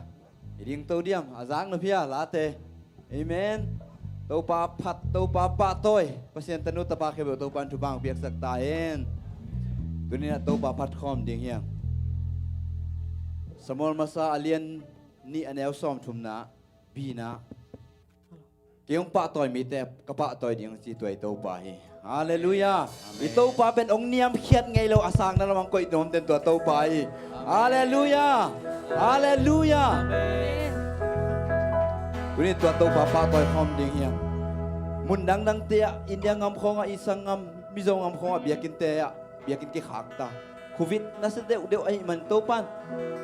I ding to diam, a zak na phia late. Amen. Topa phat, Topa pahtawi, Pasian tanu tapa khempeuh Topa in thupha piaksak ta hen. Tuni-in ah Topa phat khawm ding hiam? Samuel masa a lian nih a neu sawmthumna, bina. Kei hong pahtawi mite ka pahtawi ding ci, tua i Topa hi. Halleluiah. I Topa pen hong niamkhiat ngei lo, a sangna lam hong koih nuam den tua Topa hi. Halleluiah. Halleluiah. Tuni tua Topa pahtawi khawm ding hiam? Mun dangdangte ah, India gam khawngah, i sanggam Mizo gam khawngah, biakinnte ah biakinn kikhakta. Covid nasia deuhdeuh ahih man Topan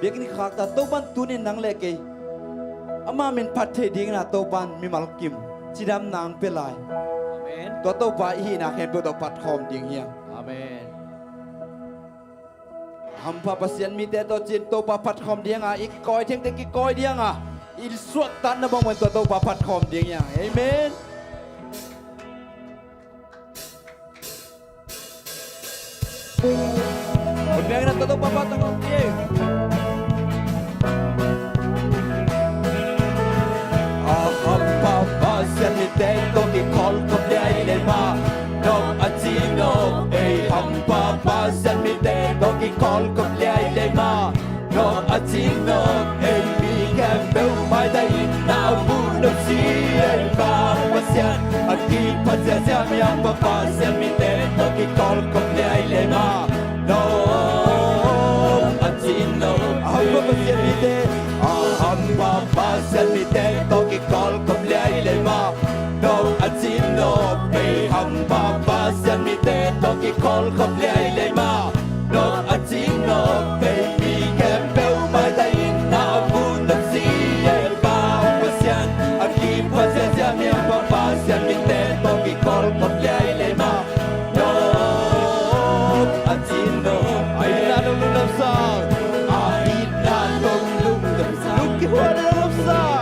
biakinn kikhakta. Topan tuni-in nang le kei ama min phat thei dingin ah Topan mimal kim, cidamna hong pia lai. Amen. Tua Topa i hihna khempeuh tawh phat khawm ding hiam? Amen. Hampha Pasian mite tawh ci-in Topa phat khawm ding a, i kikawi thengte kikawi ding a, i suahtakna bang mah in tua Topa phat khawm ding hiam? Amen. Hong biakinn ah tua Topa phat khawm ding. A hampha Pasian mite tawh kikholhkhop liailei mah, nop a ci nop, ei hampha Pasian mite tawh kikholhkhop liailei mah, nop a ci nop, ei mi khempeuh maitang in na a mu nop si, ei Pa Pasian, a kipha ziahziah mi hampha Pasian mite tawh kikholhkhop liailei mah, nop a ci nop, a hampha Pasian mite, a hampha Pasian mite tawh kikholhkhop liailei mah, nop a ci nop, ei hampha Pasian mite tawh kikholhkhop liailei mah, nop a ci nop, ei mi khempeuh maitang in na a mu nop si, ei Pa Pasian, a kipha ziahziah mi hampha Pasian mite tawh kikholhkhop liailei mah, nop a ci nop. A itna tawh lungdam sak. A itna tawh lungdam sak. Lungkim huan in lungdam sak.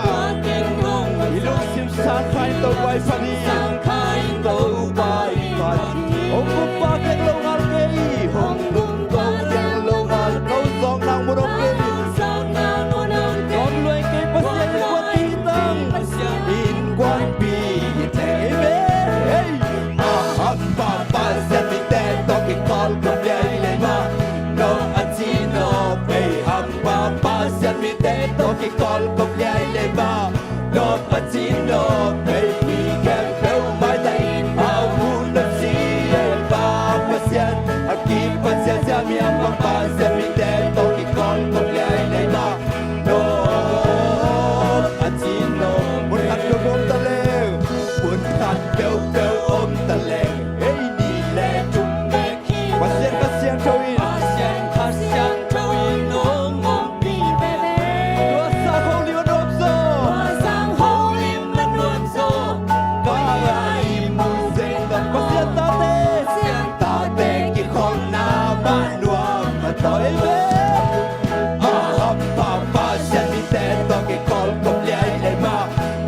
I lungsim sang kha in Topa i phat hi. Sang kha in Topa i phat hi. Hong kumpa kiang lo ngal kei. Hong kumpa kiang lo ngal kei. Hong zawkna mun om kei. Hong zawkna mun om kei. Hong luai kei Pasian in kuan pi tang. Pasian in kuan pi tang. Amen. Hey. A hampha Pasian mite tawh kikholhkhop liailei mah, nop a ci nop, ei hampha Pasian mite tawh kikholhkhop liailei mah, nop a ci nop, ei mi khempeuh maitang in a mu nop si, ei Pa Pasian, a kipha ziahziah mi hampha Pasian mite tawh kikholhkhop liailei mah, nop a ci nop. Mun khat peuhpeuh om ta leng, mun khat peuhpeuh om ta leng, ei nih le thum bek hi. Pasian Kha Siangtho in, Pasian Kha Siangtho in hong ompih veve. Tua sang holim a nuam zaw, tua sang holim a nuam zaw, koi a i mu zeng dong, Pasian tate, Pasian tate kikholhna mah nuam a tawi ve. A hampha Pasian mite tawh kikholhkhop liailei mah,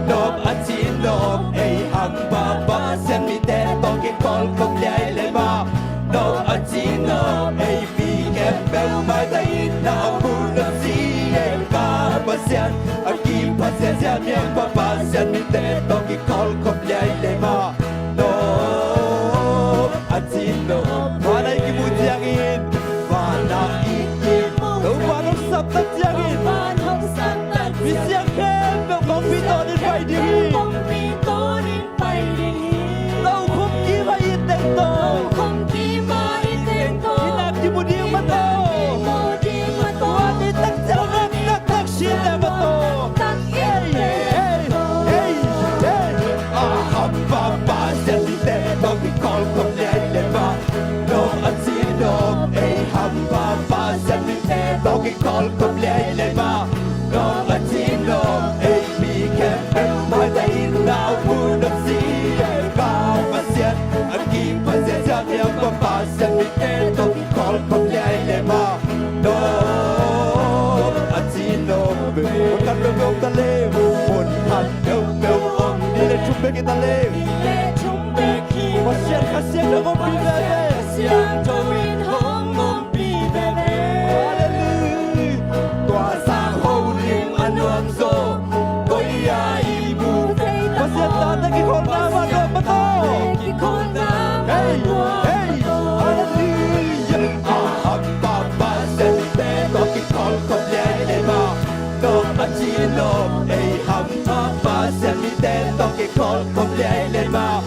nop a ci nop, ei hampha Pasian mite tawh kikholhkhop liailei mah, nop a ci nop, ei mi khempeuh maitang in na a mu nop si, ei Pa Pasian, a kipha ziahziah mi hampha Pasian mite tawh kikholhkhop liailei mah, nop a ci nop. Vanah i kimu ciangin, vanah i kimu, Topa hong saptak ciangin, Topa hong saptak ciangin, misiang khempeuh kongpi tawnin pai ding hi. Kongpi tawnin pai ding hi. Tokhom kim a it teng tawh, tokhom kim a it teng tawh, i na kimu ding mah tawh, i na kimu ding mah tawh, tua ni tak ciang naktak taksinte mah tawh. Ei, ei, ei, ei. A hampha Pasian mite tawh kikholhkhop liailei mah, nop a ci nop, ei hampha Pasian mite tawh kikholhkhop liailei mah, nop a ci nop, ei mi khempeuh maitang in na a mu nop si, ei Pa Pasian, a kipha ziahziah mi hampha Pasian mite tawh kikholhkhop liailei mah, nop a ci nop. Mun khat peuhpeuh om ta leng, mun khat peuhpeuh om, nih le thum bek hi ta leng. Nih le thum bek hi. Pasian Kha Siangtho hong ompih veve. Pasian Kha Siangtho in hong ompih veve. Halleluiah. Tua sang holim Kawlkawm liai le mah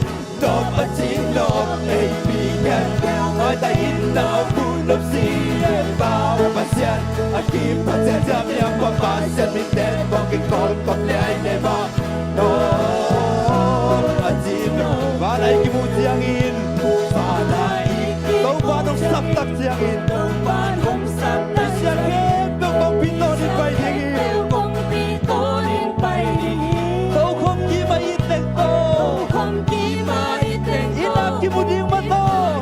nop a cin nop ei pi khempeuh maita in na a vun nop si e Pau Pasian a kim phat sia sia miam pa Pasian mite tawh kikawlkawm liai le mah nop a cin nop. Vanah i kimu ciangin vanah i Topa nong saptak ciangin Topa nong saptak i siang khempeuh kongpi tawnin pai ding hi. Tokhom kima i teng tawh i na kimu ding mah tawh.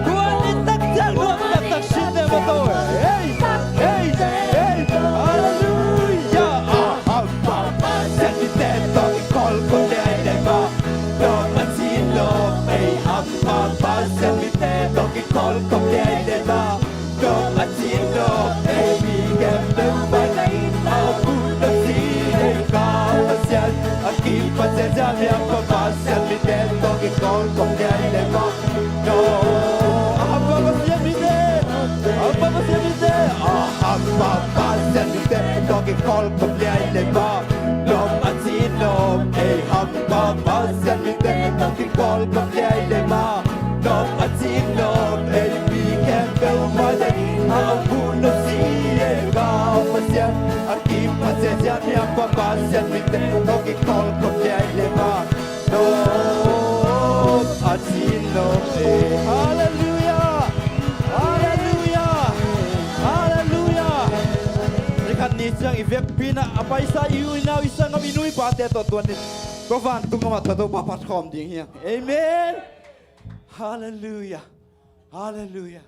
Kuan i tak ciang nuam taktak sinte mah tawh. Hei, hei, hei. Halleluiah. A hampa Pasian mite tawh kikawlkawm liai le mah nop a cin nop ei hampa Pasian mite tawh kikawlkawm liai le mah nop a cin nop ei pi khempeuh maita in na a vun nop si e Kau Pasian a kim phat sia sia miam pa Pasian mite tawh kikawlkawm liai le mah nop a hampa Pasian mite, a hampa Pasian mite, a hampa Pasian mite tawh kikawlkawm liai le mah nop a cin nop ei hampa Pasian mite tawh kikawlkawm liai le mah nop a cin nop ei pi khempeuh maita in na a vun nop si e Kau Pasian a kim phat sia sia miam pa Pasian mite tawh kikawlkawm liai le mah nop a cin nop e. Halleluiah. Halleluiah. Halleluiah. Ni khat ni ciang i vekpi-in ah a paisa i u i nau i sanggam i nu i pate tawh tuan in tua vantung gam ah tua Topa phat khawm ding hi hang. Amen. Halleluiah. Halleluiah.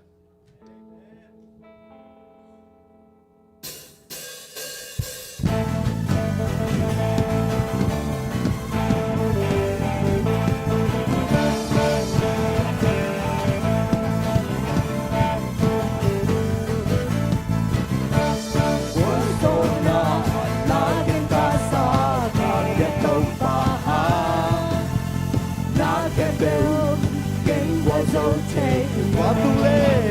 Vantung le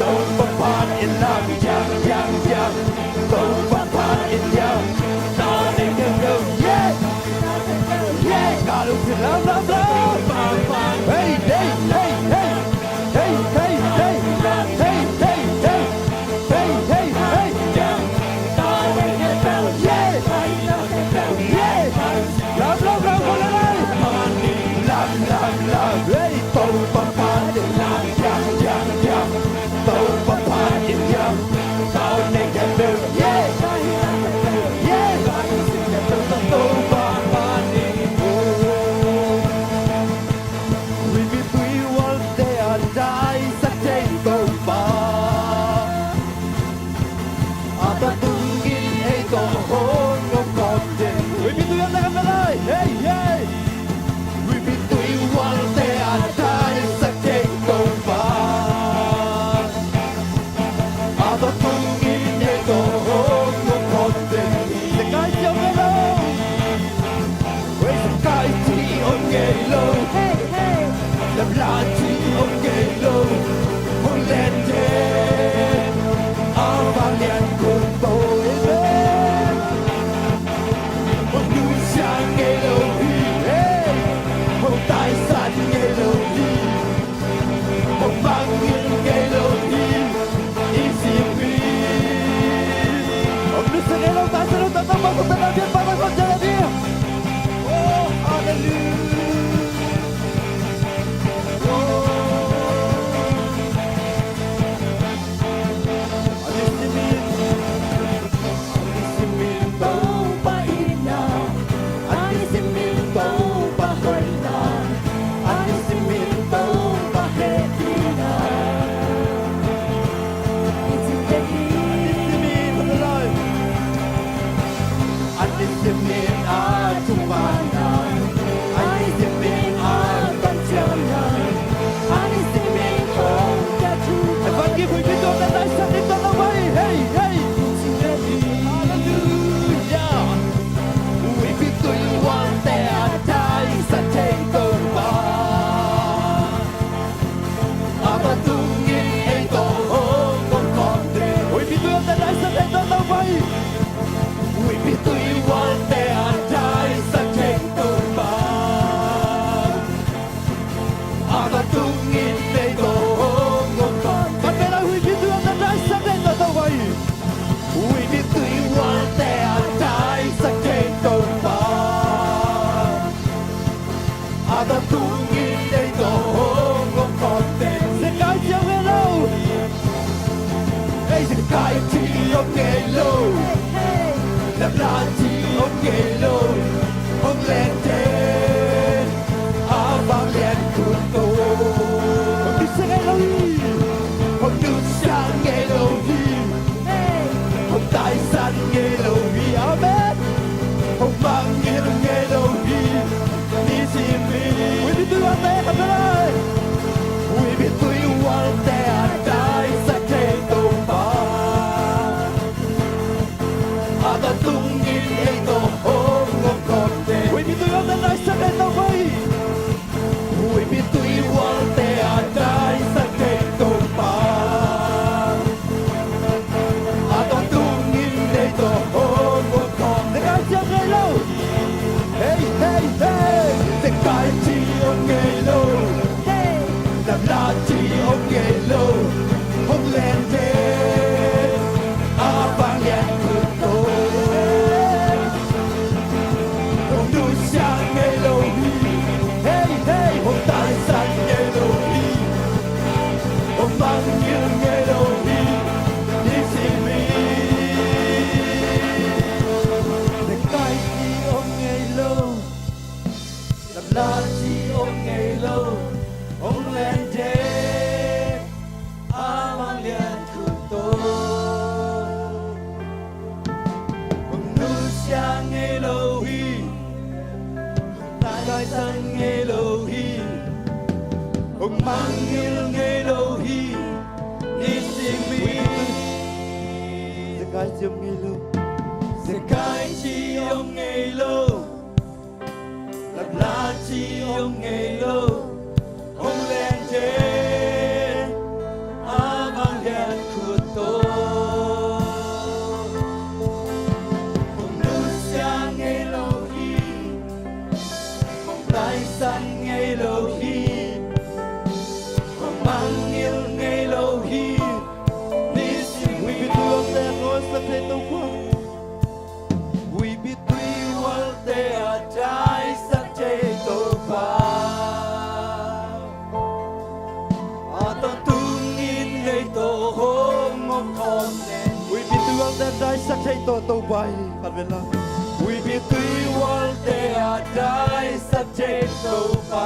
Topa pan in lam, lam, lam, lam. Topa pan in lam. Tau ding ding ding. Yeah. Yeah. Ka lungsim lam, lam, lam. Hey, hey, hey, hey. Hey, hey, hey. Hey, hey, hey. Hey, hey, hey. Yeah. Yeah. Lam, lam, lam, lam, lam. Lam, lam, lam. Hey, Topa pan in lam, lam, lam, lam. Topa pan in lam. Tau ding ding ding. Yeah. Yeah. Topa pan in lam. Huipi tui ualte a daisak thei Topa, a tua tungin ei tawh hong om khawm den. Huipi tui ualte ka pe lai. Hey, hey. Huipi tui ualte a daisak thei Topa, a tua tungin ei tawh hong om khawm den. Zekai ci om ngei lo. Wei, zekai ci om ngei lo. Hey, hey. Lamla ci om ngei lo. Hong len den. A vanglian khut tawh. Amen. Hong nusia ngei lo hi. Hey. Hong taisan ngei lo hi. Hong mangngilh ngei lo hi, i cih hi. Hong nusia ngei lo, taisan lo, taisan lo, taisan lo, taisan lo, taisan lo. Oh, hallelujah. Oh. A ni simin, a ni simin Topa itna, a ni simin Topa hoihna, a ni simin Topa hehpihna. I cih teh hi. A ni simin, a ni simin a thumana, a ni simin a kamciamna, a ni simin hong pia thu. Evangelist huipi tuamna daisak ding tawh tawh vai. Hey, hey. Hallelujah. Huipi tui ualte a daisak thei Topa, a tua tungin ei tawh hong om khawm den. Huipi tui ualte a daisak thei Topa vai. Huipi tui ualte a daisak thei Topa, a tua tungin ei tawh hong om khawm den. Ka pe lai, huipi tui ualte a daisak thei Topa vai. Huipi tui ualte a daisak thei Topa, a tua tungin ei tawh hong om khawm den. Zekai ci om ngei lo. Hey, zekai ci om ngei lo. Lamla ci om ngei lo. Hong len den. A vanglian khut tawh. Hong nusia ngei lo hi. Hong nusia ngei lo hi. Hong taisan ngei lo hi. Amen. Hong mangngilh ngei lo hi, i cih hi. Huipi tui ualte ka pe lai. Huipi tui ualte a daisak thei Topa, a tua tungin ei tawh hong om khawm den. Huipi tui ualte a daisak thei Topa hi. Huipi tui ualte a daisak thei Topa, a tua tungin ei tawh hong om khawm den. Zekai ci om ngei lo. Hey, hey, hey. Zekai ci om ngei lo. Hey. Lamla ci om ngei lo. Hong len den. A vanglian khut tawh. Hong nusia ngei lo hi. Hey, hey. Hong taisan ngei lo hi. Hong mangngilh ngei lo hi, i cih hi. Zekai ci om ngei lo. Lamla ci om ngei lo. Hong len den. A vanglian khut tawh. Hong nusia ngei lo hi. Hong taisan ngei lo hi. Hong mangngilh ngei lo hi, i cih hi. Zekai ci om ngei lo. Zekai ci om ngei lo. Lamla ci om ngei lo. Hong len den. A vanglian Pai khat ven la. Huipi tuihualte a daisak thei Topa,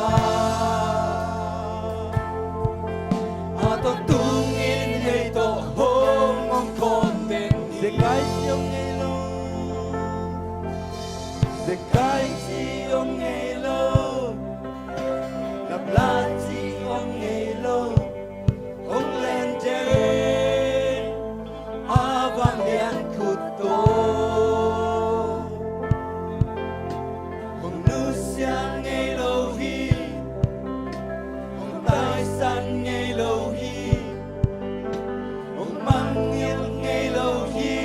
a tawntungin hei tawh hong om khawm den. Zekai ci om ngei lo. Zekai ci om ngei lo. Lapla ci om ngei lo. Hong len den a vanglian khut tawh. Hong nusia ngei lo hi. Hong taisan ngei lo hi. Hong mangngilh ngei lo hi.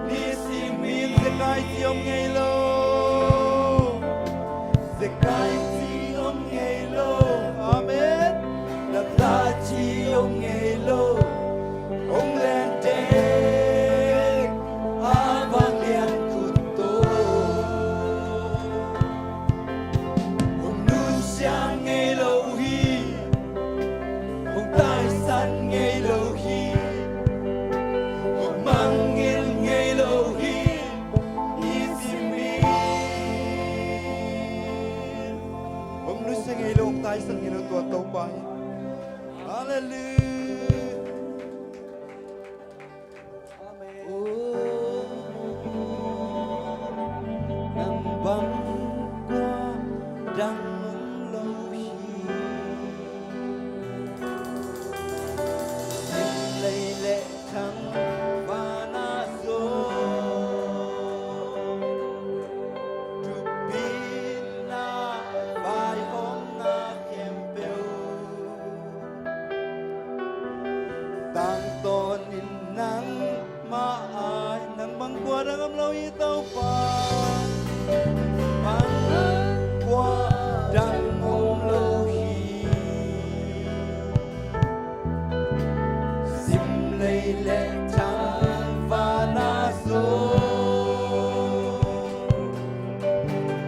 Nisim in zekai ci om ngei lo. Zekai ci om ngei lo. Amen. Lapla ci om ngei lo. Hong len den a vanglian khut tawh. Hong nusia ngei lo hi. Hong taisan ngei lo hi. Hong mangngilh ngei lo hi. Nisim in hong nusia ngei lo, hong taisan ngei lo tua Topa hi. Halleluiah. Amen. Nang bang kua dang om lo hi. Sim lei le thangvana zong, thupina vaihawmna khempeuh tangtawnin nangmah a, nang bang kua dang om lo hi Topa. Bang kua dang om lo hi. Sim lei le thangvana zong,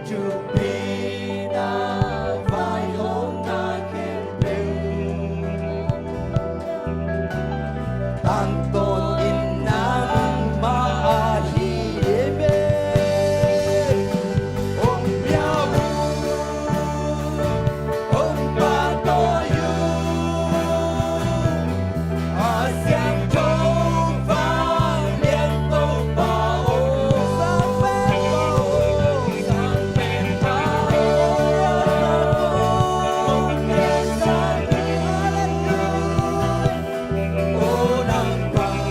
thupina vaihawmna khempeuh tangtawnin nangmah ahi. Amen. Hong pia un, hong pahtawi un, a siangtho vanglian Topa aw. Sang pen pa, sang pen pa, hong ngetsak in. Halleluiah. Aw nang bang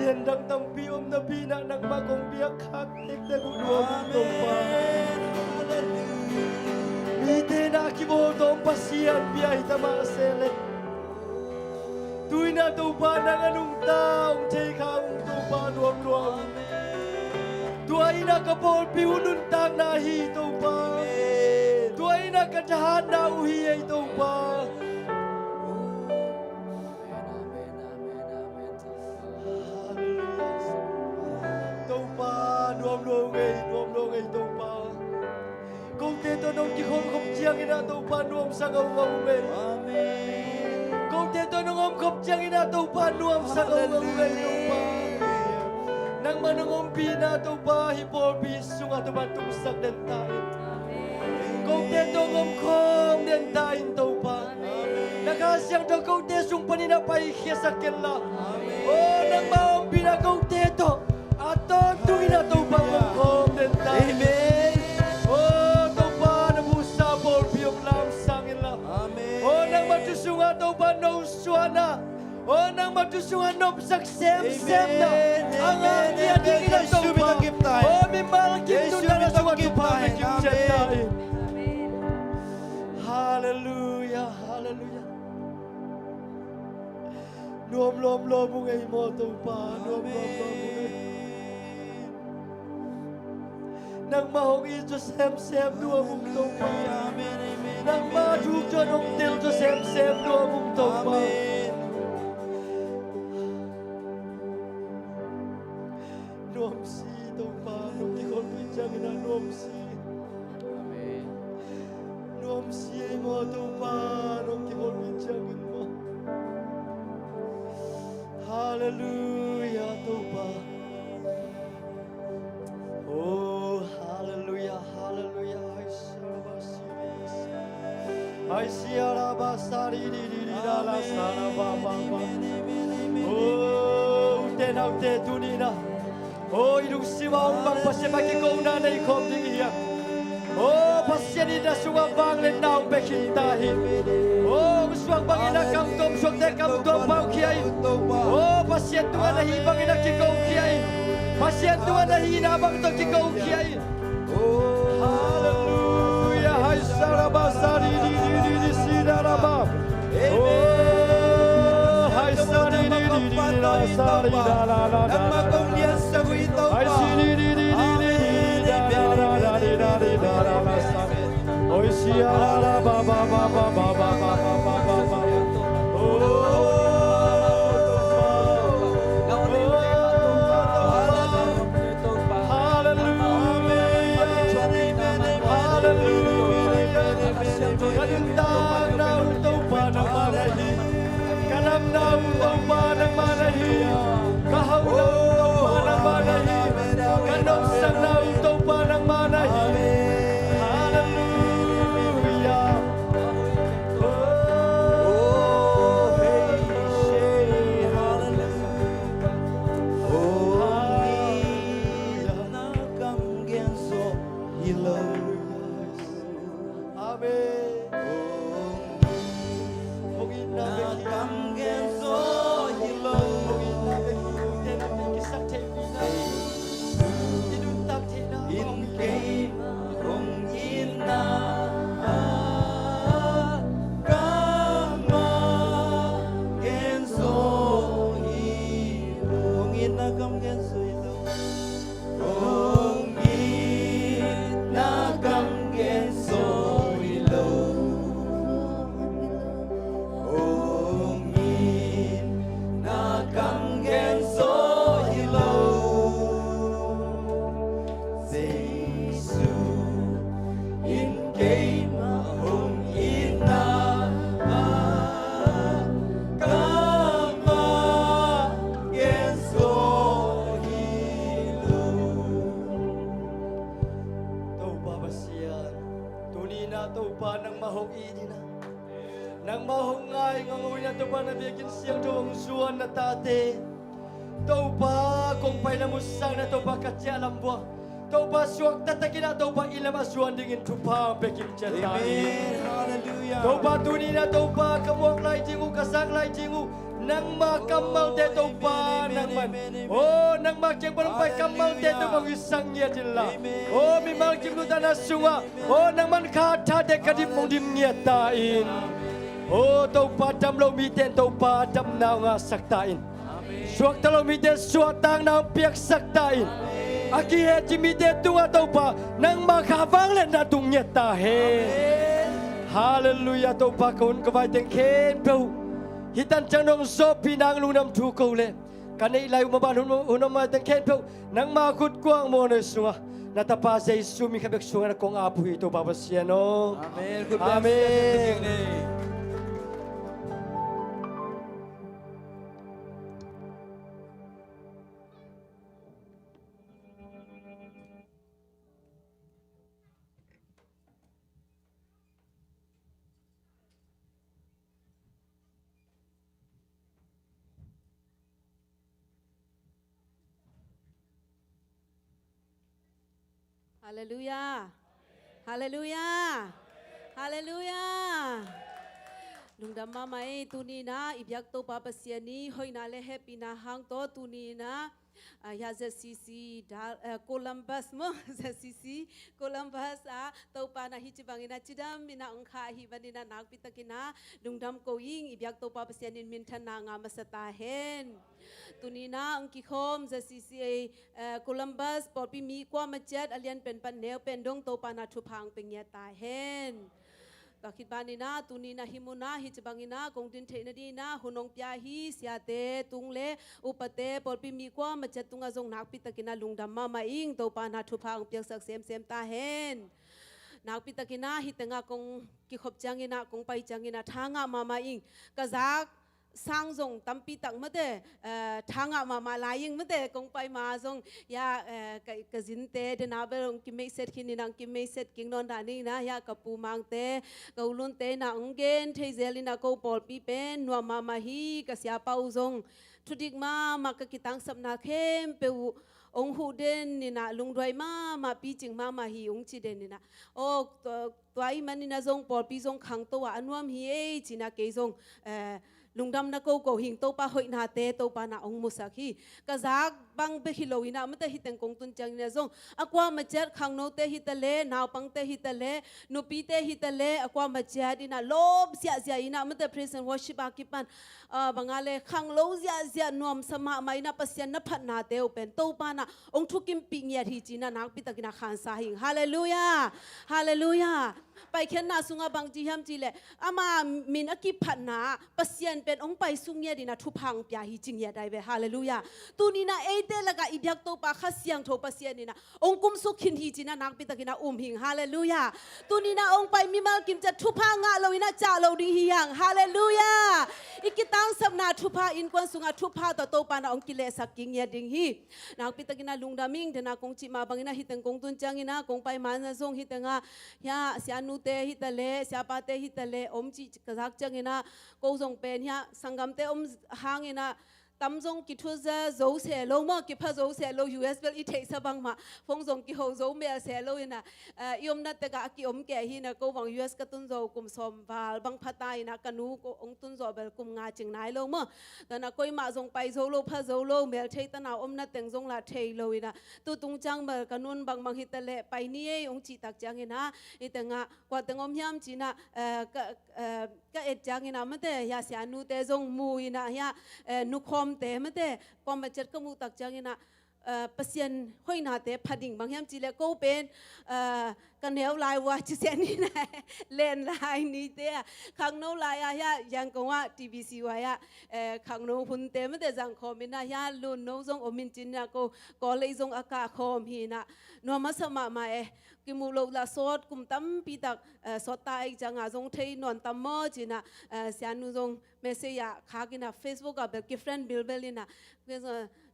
Dang tampi om napi-in ah nangmah kong biak khak tektek uh nuam ung Topa. Mite in ah kibawl tawm Pasian bia hi ta mah sehleh, tu-in ah Topa nang a nungta hong thei kha ung Topa nuam nuam. Tua in ah ka pawlpi uh nuntakna hi Topa. Tua in ah ka thahatna uh hi ei Topa. Topa nuam lo ngei, nuam lo ngei Topa. Kote tawh nong kikhol khop ciangin ah Topa nuamsa ngaungau ngei. Kote tawh nong om khop ciangin ah Topa nuamsa ngaungau ngei Topa. Nangmah nong ompihna Topa hih pawlpi sungah Topa tungsak den ta in. Kote tawh nong om khawm den ta in Topa. Na Kha Siangtho kote sung panin ah paikhiasak kenla. O nangmah ompihna kote tawh a tawntungin ah Topa hong om khawm den ta. O Topa na musa pawlpi hong lamsang inla. O nangmah thu sungah Topa nong suahna, o nangmah thu sungah nopsak semsemna a ngah dingin ah Topa, o mimal kim nuntakna sungah Topa hong kim ciat ta in. Halleluia, halleluia. Nuam lawmlawm ung ei maw Topa, nuam lawmlawm ung ei. Nangmah hong it zaw semsem nuam ung Topa. Nangmah thu zaw hong tel zaw semsem nuam ung Topa. Nuamsi Topa, nong kikholhpih ciangin ah nuamsi. Nuamsi ei maw Topa, nong kikholhpih ciangin maw. Halleluia Topa. O halleluia, halleluia. Aisia la ba sa di di di di la la sa la ba ba ba. O ute naute, tuni-in ah, o i lungsim ah hong bang Pasian bang kikona nei khawm ding i hiam? O Pasian in na sungah vangliatna hong pia khin ta hi. O hong suak bangin a kam tuam suakte kam tuam pau khia in. O Pasian tungah na hih bangin a kiko khia in. Pasian tungah na hihna bang tawh kiko khia in. Halleluia. Hai saraba sari di di di di si daraba. O hai sari di di di di da sari da la la da. Hai si di di di di di da da da di da di da da da. Oi sia la ba ba ba. Halleluia. Halleluia. Ka nuntakna uh Topa nangmah na hi. Ka damna uh Topa nangmah na hi. Ka hauhna uh Topa nangmah na hi. Ka nopsakna uh Topa nangmah na hi. Halleluia. Oh, hey, say hallelujah. Oh, hallelujah. Amen. Hong itna bek hi. Hong itna bek hi. Hong itna bek hi. Hong itna bek hi. Hong itna bek hi. Hong itna kamah genso hi lo. Hong itna kam genso hi lo. Hong itna kam genso hi lo. Hong itna kam genso hi lo. Jesu in keimah hong itna kamah genso hi lo. Topa Pasian, tuni-in ah Topa nangmah hong it in ah, nangmah hong ngai ngaungau in ah Topa na biakinn siangtho hong zuan na tate Topa kong paina musak in ah Topa ka ciah lam uah Topa suak taktak in ah Topa inn lamah zuan dingin thupha hong pia kim ciat ta in. Amen. Halleluia. Topa, tuni-in ah Topa, ka muak lai ding uh, ka zak lai ding uh, nangma kammalte Topa nangman, aw, nangma kiang pan hong pai kammalte Topa hong hisak ngiat inla, aw, mimal kim nuntakna sungah, aw, nangman kha thate ka dim hong dim ngiat ta in. Aw Topa, dam lo mite in Topa damna hong ngahsak ta in. Suakta lo mite suahtakna hong piaksak ta in. A kiheci mite tungah Topa, nangma kha vangliatna tung ngiat ta hen. Halleluiah. Topa, ka hun ka vai teng khempeuh, hih tan ciang nong zawhpih nang lungdam thu ko leh, ka neih lai uh maban hun, hun om lai teng khempeuh nangma khut kuang mawhna sungah na Tapa Jesu min khat bek sungah na kong ap uh hi, Topa Pasian aw. Amen. Khut beng. Amen. Halleluiah. Halleluiah. Halleluiah. Lungdam mahmah ei. Tuni-in ah i biak Topa Pasian i hoihna le hehpihna hang tawh tuni-in ah, ah, hiah Z C C Dal-, eh, Columbus maw, Z C C Columbus ah Topa in ah hih ci bangin ah cidam in ah hong khah ahih manin ah nakpi takin ah lungdam ko ing. I biak Topa Pasian in minthanna ngah masa ta hen. Tuni-in ah hong kikhawm Z C C A, eh, Columbus pawlpi mi kuamah ciat, a lianpen pan neupen dong Topa in ah thupha hong pia ngiat ta hen. Tua khit banin ah tuni-in ah hih mun ah hih ci bangin ah kong din theih nadingin ah hun hong pia hi siate tung le upate pawlpi mi kuamah ciat tungah zong nakpi takin ah lungdam mahmah ing. Topa in ah thupha hong piaksak semsem ta hen. Nakpi takin ah hih tengah kong kikhop ciangin ah, kong pai ciangin ah tha ngah mahmah ing. Ka zak sang zong tampi tak mate, eh, tha ngah mahmah lai ing mate, kong pai ma zong, ya, eh, ka, ka zinte, dena bel hong kimeihset khin in ah, hong kimeihset kik nawn dah ning in ah, ya, ka pu Mangte, ka u Lunte in ah hong gen thei zel in ah, ko pawlpi pen nuam mahmah hi, ka siapa uh zong thudik mahmah, ka kitangsapna khempeuh uh hong huh den in ah, lungduai mahmah, picing mahmah hi, hong ci den in ah. Aw, tua, tua ahih manin ah zong pawlpi zong khangto ah a nuam hi ei ci-in ah kei zong, eh, lungdamna ko ko hing. Topa hoihnate Topa in ah hong musak hi. Ka zak bang bek hi lo in ah mate, hih teng kong tun ciangin ah zong a kuamah ciat khangnote hi ta leh, naupangte hi ta leh, nupite hi ta leh, a kuamah ciat in ah lawp ziahziah in ah mate, praise and worship a kipan, ah, bang a leh khanglo ziahziah nuamsa mahmah in ah Pasian na phatnate uh pen Topa in ah hong thukimpih ngiat hi ci-in ah nakpi takin ah khansa hing. Halleluiah. Halleluiah. Paikhiatna sungah bang ci hiam cih leh, ama min a kiphatna ah Pasian pen hong paisuk ngiat in ah thupha hong pia hi ci ngiat ai ve. Halleluiah. Tuni-in ah eite lakah i biak Topa Kha Siangtho Pasian in ah hong kumsuk khin hi ci-in ah nakpi takin ah um hing. Halleluiah. Tuni-in ah hong pai mimal kim ciat thupha ngah lo in ah cah lo ding hi hang. Halleluiah. I kitangsapna thupha, innkuan sungah thupha tawh Topa in ah hong kilehsak kik ngiat ding hi. Nakpi takin ah lungdam ing. Dena kong cih mah bangin ah hih teng kong tun ciangin ah, kong pai ma-in ah zong hih tengah, hiah sianute hi ta leh, siapate hi ta leh om cih ka zak ciangin ah, ko zong pen hiah sanggamte om hangin ah tam zong kithuza zo se lo maw, kipha zo se lo, U S bel i theihsa bangmah, phone zong kiho zo mel se lo in ah, eh, i omna tekah a kiom kei hi in ah, ko bang U S ka tun zawh kum sawm val bang pha ta in ah, ka nu ko hong tun zawh bel kum nga cing nai lo maw. Tua in ah koimah zong pai zo lo, pha zo lo, mel thei ta na, omna teng zong lah thei lo in ah, tu tung ciang bel ka nu'n bangbang hi ta leh pai ni ei hong cih tak ciangin ah, hih tengah kua teng om hiam ci-in ah, eh, ka, eh, ka et ciangin ah mate, hiah sianute zong mu in ah, hiah, eh, nukhawmte mate, kuamah ciat ka muh tak ciangin ah, eh, Pasian hoihnate pha ding, bang hiam cih leh ko pen, eh, ka neu lai uh a ci sian in ah, len lai nite ah, khangno lai ah hiah Yangon ah T B C Y ah, eh, khangno hunte mate zang khawm in ah, hiah Lunno zong om in ci-in ah, ko college zong a kah khawm hi in ah, nuam masa mahmah e. Kimuh loh lah sawt kum tampi tak, eh, sawt ta ahih ciangah zong thei nawn tam maw ci-in ah, eh, sianu zong message ah khak in ah, Facebook ah bel ki friend bilbel in ah,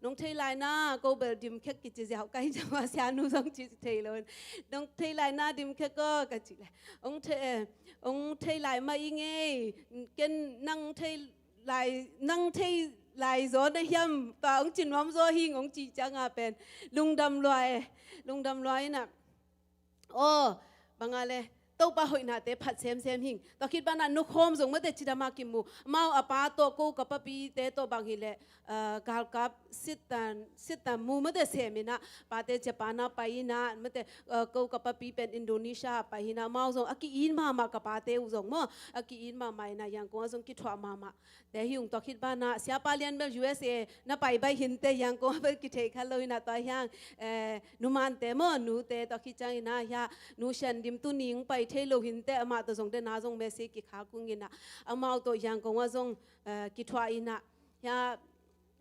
nong thei lai na, ko bel dim khek kici ziau ka hi ciangah sianu zong ci thei lo in, nong thei lai na dim khek aw ka cih leh, hong thei, eh, hong thei lai mah ing ei, ken nang thei lai, nang thei lai zaw na hiam, tua hong ci nuam zaw hing hong cih ciangah pen lungdam lua e, lungdam lua in ah, aw, bang a leh, Topa hoihnate phat semsem hing. Tua khit banah nukhawm zong mate cidama kimu. Amau a pa tawh ko ka papite tawh bang hileh, ah, galkap sitan, sitan mu mate sem inah, pate Japan ah pai inah, mate, ah, ko ka papi pen Indonesia ah pai inah, amau zong a ki-it mahmah, ka pate uh zong maw, a ki-it mahmah inah, Yangon ah zong kithuah mahmah. Te hi ung. Tua khit banah siapa lian bel U S A na pai baih hinte, Yangon ah bel kithei kha lo inah, tua hiang, eh, numante maw, nute, tua khit ciang inah, hia, Nu Sian Dim tuni ong pai thei lo hinte, amah tawh zong dena zong message kikhak ung inah, amau tawh Yangon ah zong, eh, kithuah inah, hia,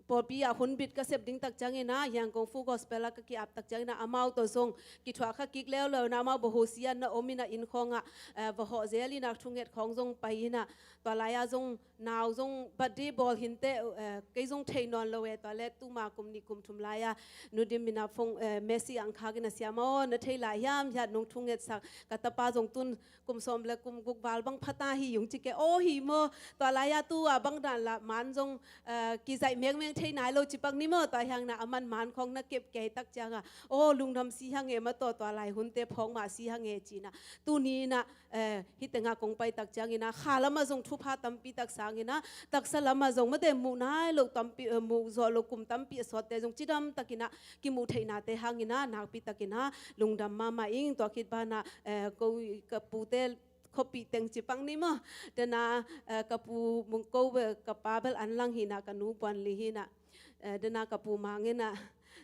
pawlpi ah hun bit ka sep ding tak ciang inah, Yangon Full Gospel ah ka ki-ap tak ciang inah, amau tawh zong kithuah kha kik leuleu inah, amau Bohosian na om inah, inn khawngah, eh, va hawh zel inah, thunget khawng zong pai inah, tua lai-ah zong nau zong birthday bawl hinte, eh, kei zong thei nawn lo e, tua leh tuma kum nih kum thum lai-ah Nu Dim inah phone, eh, message ong khak inah, Siama aw, na thei lai hiam, hia, nong thungetsak ka tapa zong tun kum sawm le kum guk val bang pha ta hi ung ci ke. Aw hi maw, tua lai-ah tua bang dan lah man zong, eh, kizaih mengmeng thei nai lo ci pak ni maw, tua hiang inah aman man khawng na kep kei tak ciangah, aw, lungdam si hang e, ma tawh tua lai hunte phawk mah si hang e ci inah, tuni inah, eh, hih tengah kong pai tak ciang inah, kha lamah zong thupha tampi tak sang inah, taksa lamah zong mate muh nai lo tampi, eh, muh zawh lo kum tampi a sawtte zong cidam tak inah kimuh theihnate hang inah, nakpi tak inah lungdam mahmah ing. Tua khit banah, eh, ko, ka pute khuapih teng ci pak ni maw, dena, eh, ka pu Mung Ko bel, ka pa bel an lang hi inah, ka nu Buan Li hi inah, eh, dena ka pu Mang inah,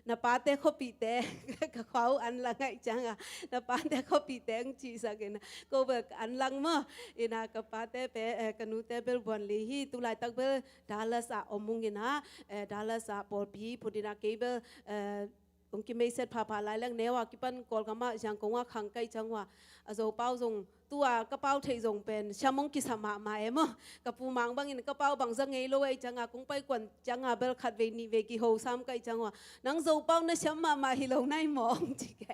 na pate khuapihte, ka khua uh an lang ahih ciangah, na pate khuapihte ong cihsak inah, ko bel an lang maw, inah ka pate pen, eh, ka nute bel Buan Li hi, tu laitak bel Dallas ah om ung inah, eh, Dallas ah pawlpi phut inah, kei bel, eh, ong kimeiset phapha lai leng, neu a kipan Kawlgam ah, Yangon ah khang ka hih ciang ua, a Zopau zong, tua ka pau theih zong pen siam ong kisa mahmah e maw. Ka pu Mang bangin ka pau bang za ngei lo ahih ciangah, kong pai kuan ciangah bel khat vei nih vei kiho sam ka hih ciang ua, nang Zopau na siam mahmah hi lo nai maw, ong ci ke.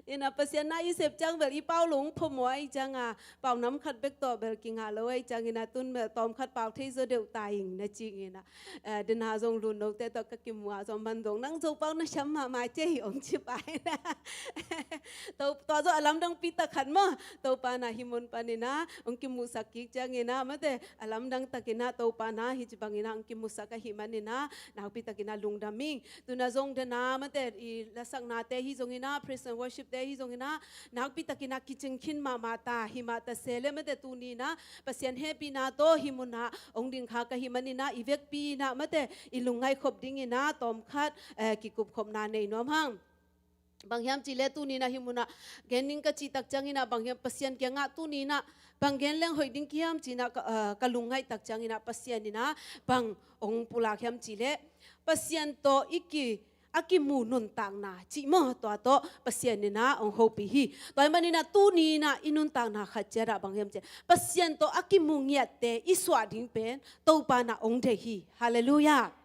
Inah Pasian na i sep ciang bel i pau lo ong phamawh ahih ciangah, pau nam khat bek tawh bel kingah lo ahih ciang inah, tun bel tawm khat pau thei zaw deuh ta ing, na ci ing inah, eh, dena zong lunnote tawh ka kimuh ah zong, man zong nang Zopau na siam mahmah ci hi, ong ci pah inah. To, tua zong a lamdangpi tak khat maw, Topa na hih mun pan inah ong kimuhsak kik ciang inah, mate, a lamdang tak inah Topa na hih ci bang inah ong kimuhsak ahih man inah, nakpi tak inah lungdam ing. Tuna zong dena mate, i lasaknate hi zong inah, praise and worship te hi zong inah, nakpi tak inah kicing khin mahmah ta, hi mah ta se leh mate, tuni inah Pasian hehpihna tawh hih munah ong ding kha ka hih man inah, i vekpi inah mate, i lungngaih khop ding inah tawm khat, eh, kikupkhopna nei nuam hang. Bang hiam cih leh tuni inah hih munah gen ning ka cih tak ciang inah, bang hiam Pasian kiangah tuni inah bang gen leng hoih ding ka hiam ci inah ka, eh, ka lungngaih tak ciang inah, Pasian inah bang ong pulak hiam cih leh, Pasian tawh i ki, a kimu nuntakna cih maw, tua tawh Pasian inah ong hopih hi. Tua ahih man inah tuni inah i nuntakna khat ciat ah bang hiam cih leh, Pasian tawh a kimu ngiatte i suah ding pen Topa inah ong deih hi. Halleluiah.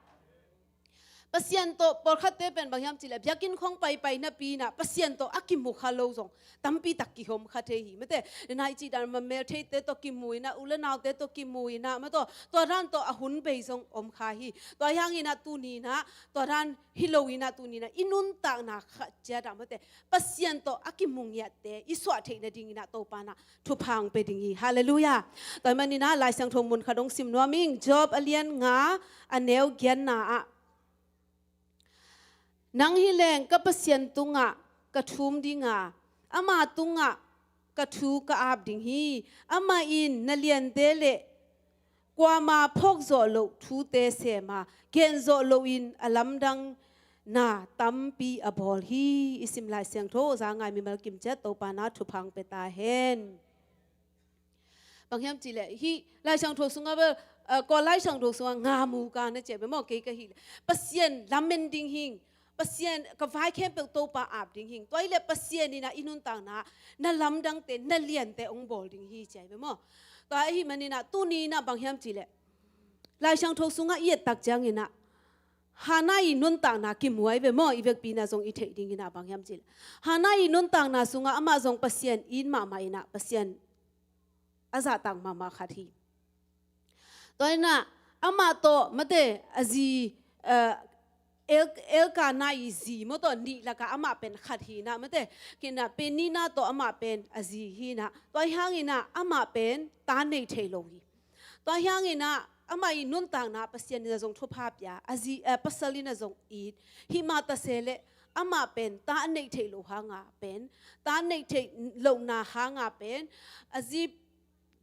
Pasian tawh, pawlkhatte pen bang hiam cih leh, biakinn khawng paipai napi inah Pasian tawh a kimu kha lo zong tampi tak kihom kha thei hi. Mate, dena i cih dan mah, meltheite tawh kimu inah, u le naute tawh kimu inah, ma tawh, tua dan tawh a hun bei zong om kha hi. Tua hiang inah tuni inah tua dan hi lo inah, tuni inah i nuntakna khat ciat ah mate, Pasian tawh a kimu ngiatte i suah theih nading inah Topa inah thupha ong pia ding hi. Halleluiah. Tua ahih man inah Lai Siangtho mun khat ong sim nuam ing. Job a lian nga, a neu giatna ah, nang hi leng ka Pasian tungah ka thum ding a, ama tungah ka thu ka ap ding hi. Amah in na liante le kuama phawk zawh loh thute sem a, gen zawh lohin a lamdangna tampi a bawl hi. I sim Lai Siangtho za ngai mimal kim ciat Topa inah thupha ong pia ta hen. Bang hiam cih leh, hih Lai Siangtho sungah bel, eh, Kawl Lai Siangtho sungah nga mu ka na ci a bel maw, kei ka hih leh Pasian lamen ding hing, Pasian ka vai khempeuh Topa ap ding hing. Tua hi leh Pasian inah i nuntakna na lamdangte, na liante ong bawl ding hi ci a bel maw. Tua ahih man inah tuni inah bang hiam cih leh, Lai Siangtho sungah i et tak ciang inah Hannah i nuntakna kimu a hi ve maw, i vekpi inah zong i theih ding inah bang hiam cih leh, Hannah i nuntakna sungah amah zong Pasian it mahmah inah Pasian a zahtak mahmah khat hi. Tua inah amah tawh mate a zi, eh, El, Elkana i zi maw tawh nih lakah amah pen khat hi inah mate, kina Penina tawh amah pen a zi hi inah, tua hi hang inah amah pen ta nei thei lo hi. Tua hi hang inah amah i nuntakna Pasian in a zong thupha pia, a zi, eh, pasal in a zong it, hih mah ta se leh amah pen ta a neih theih loh hanga pen, ta a neih theih lohna hanga pen, a zi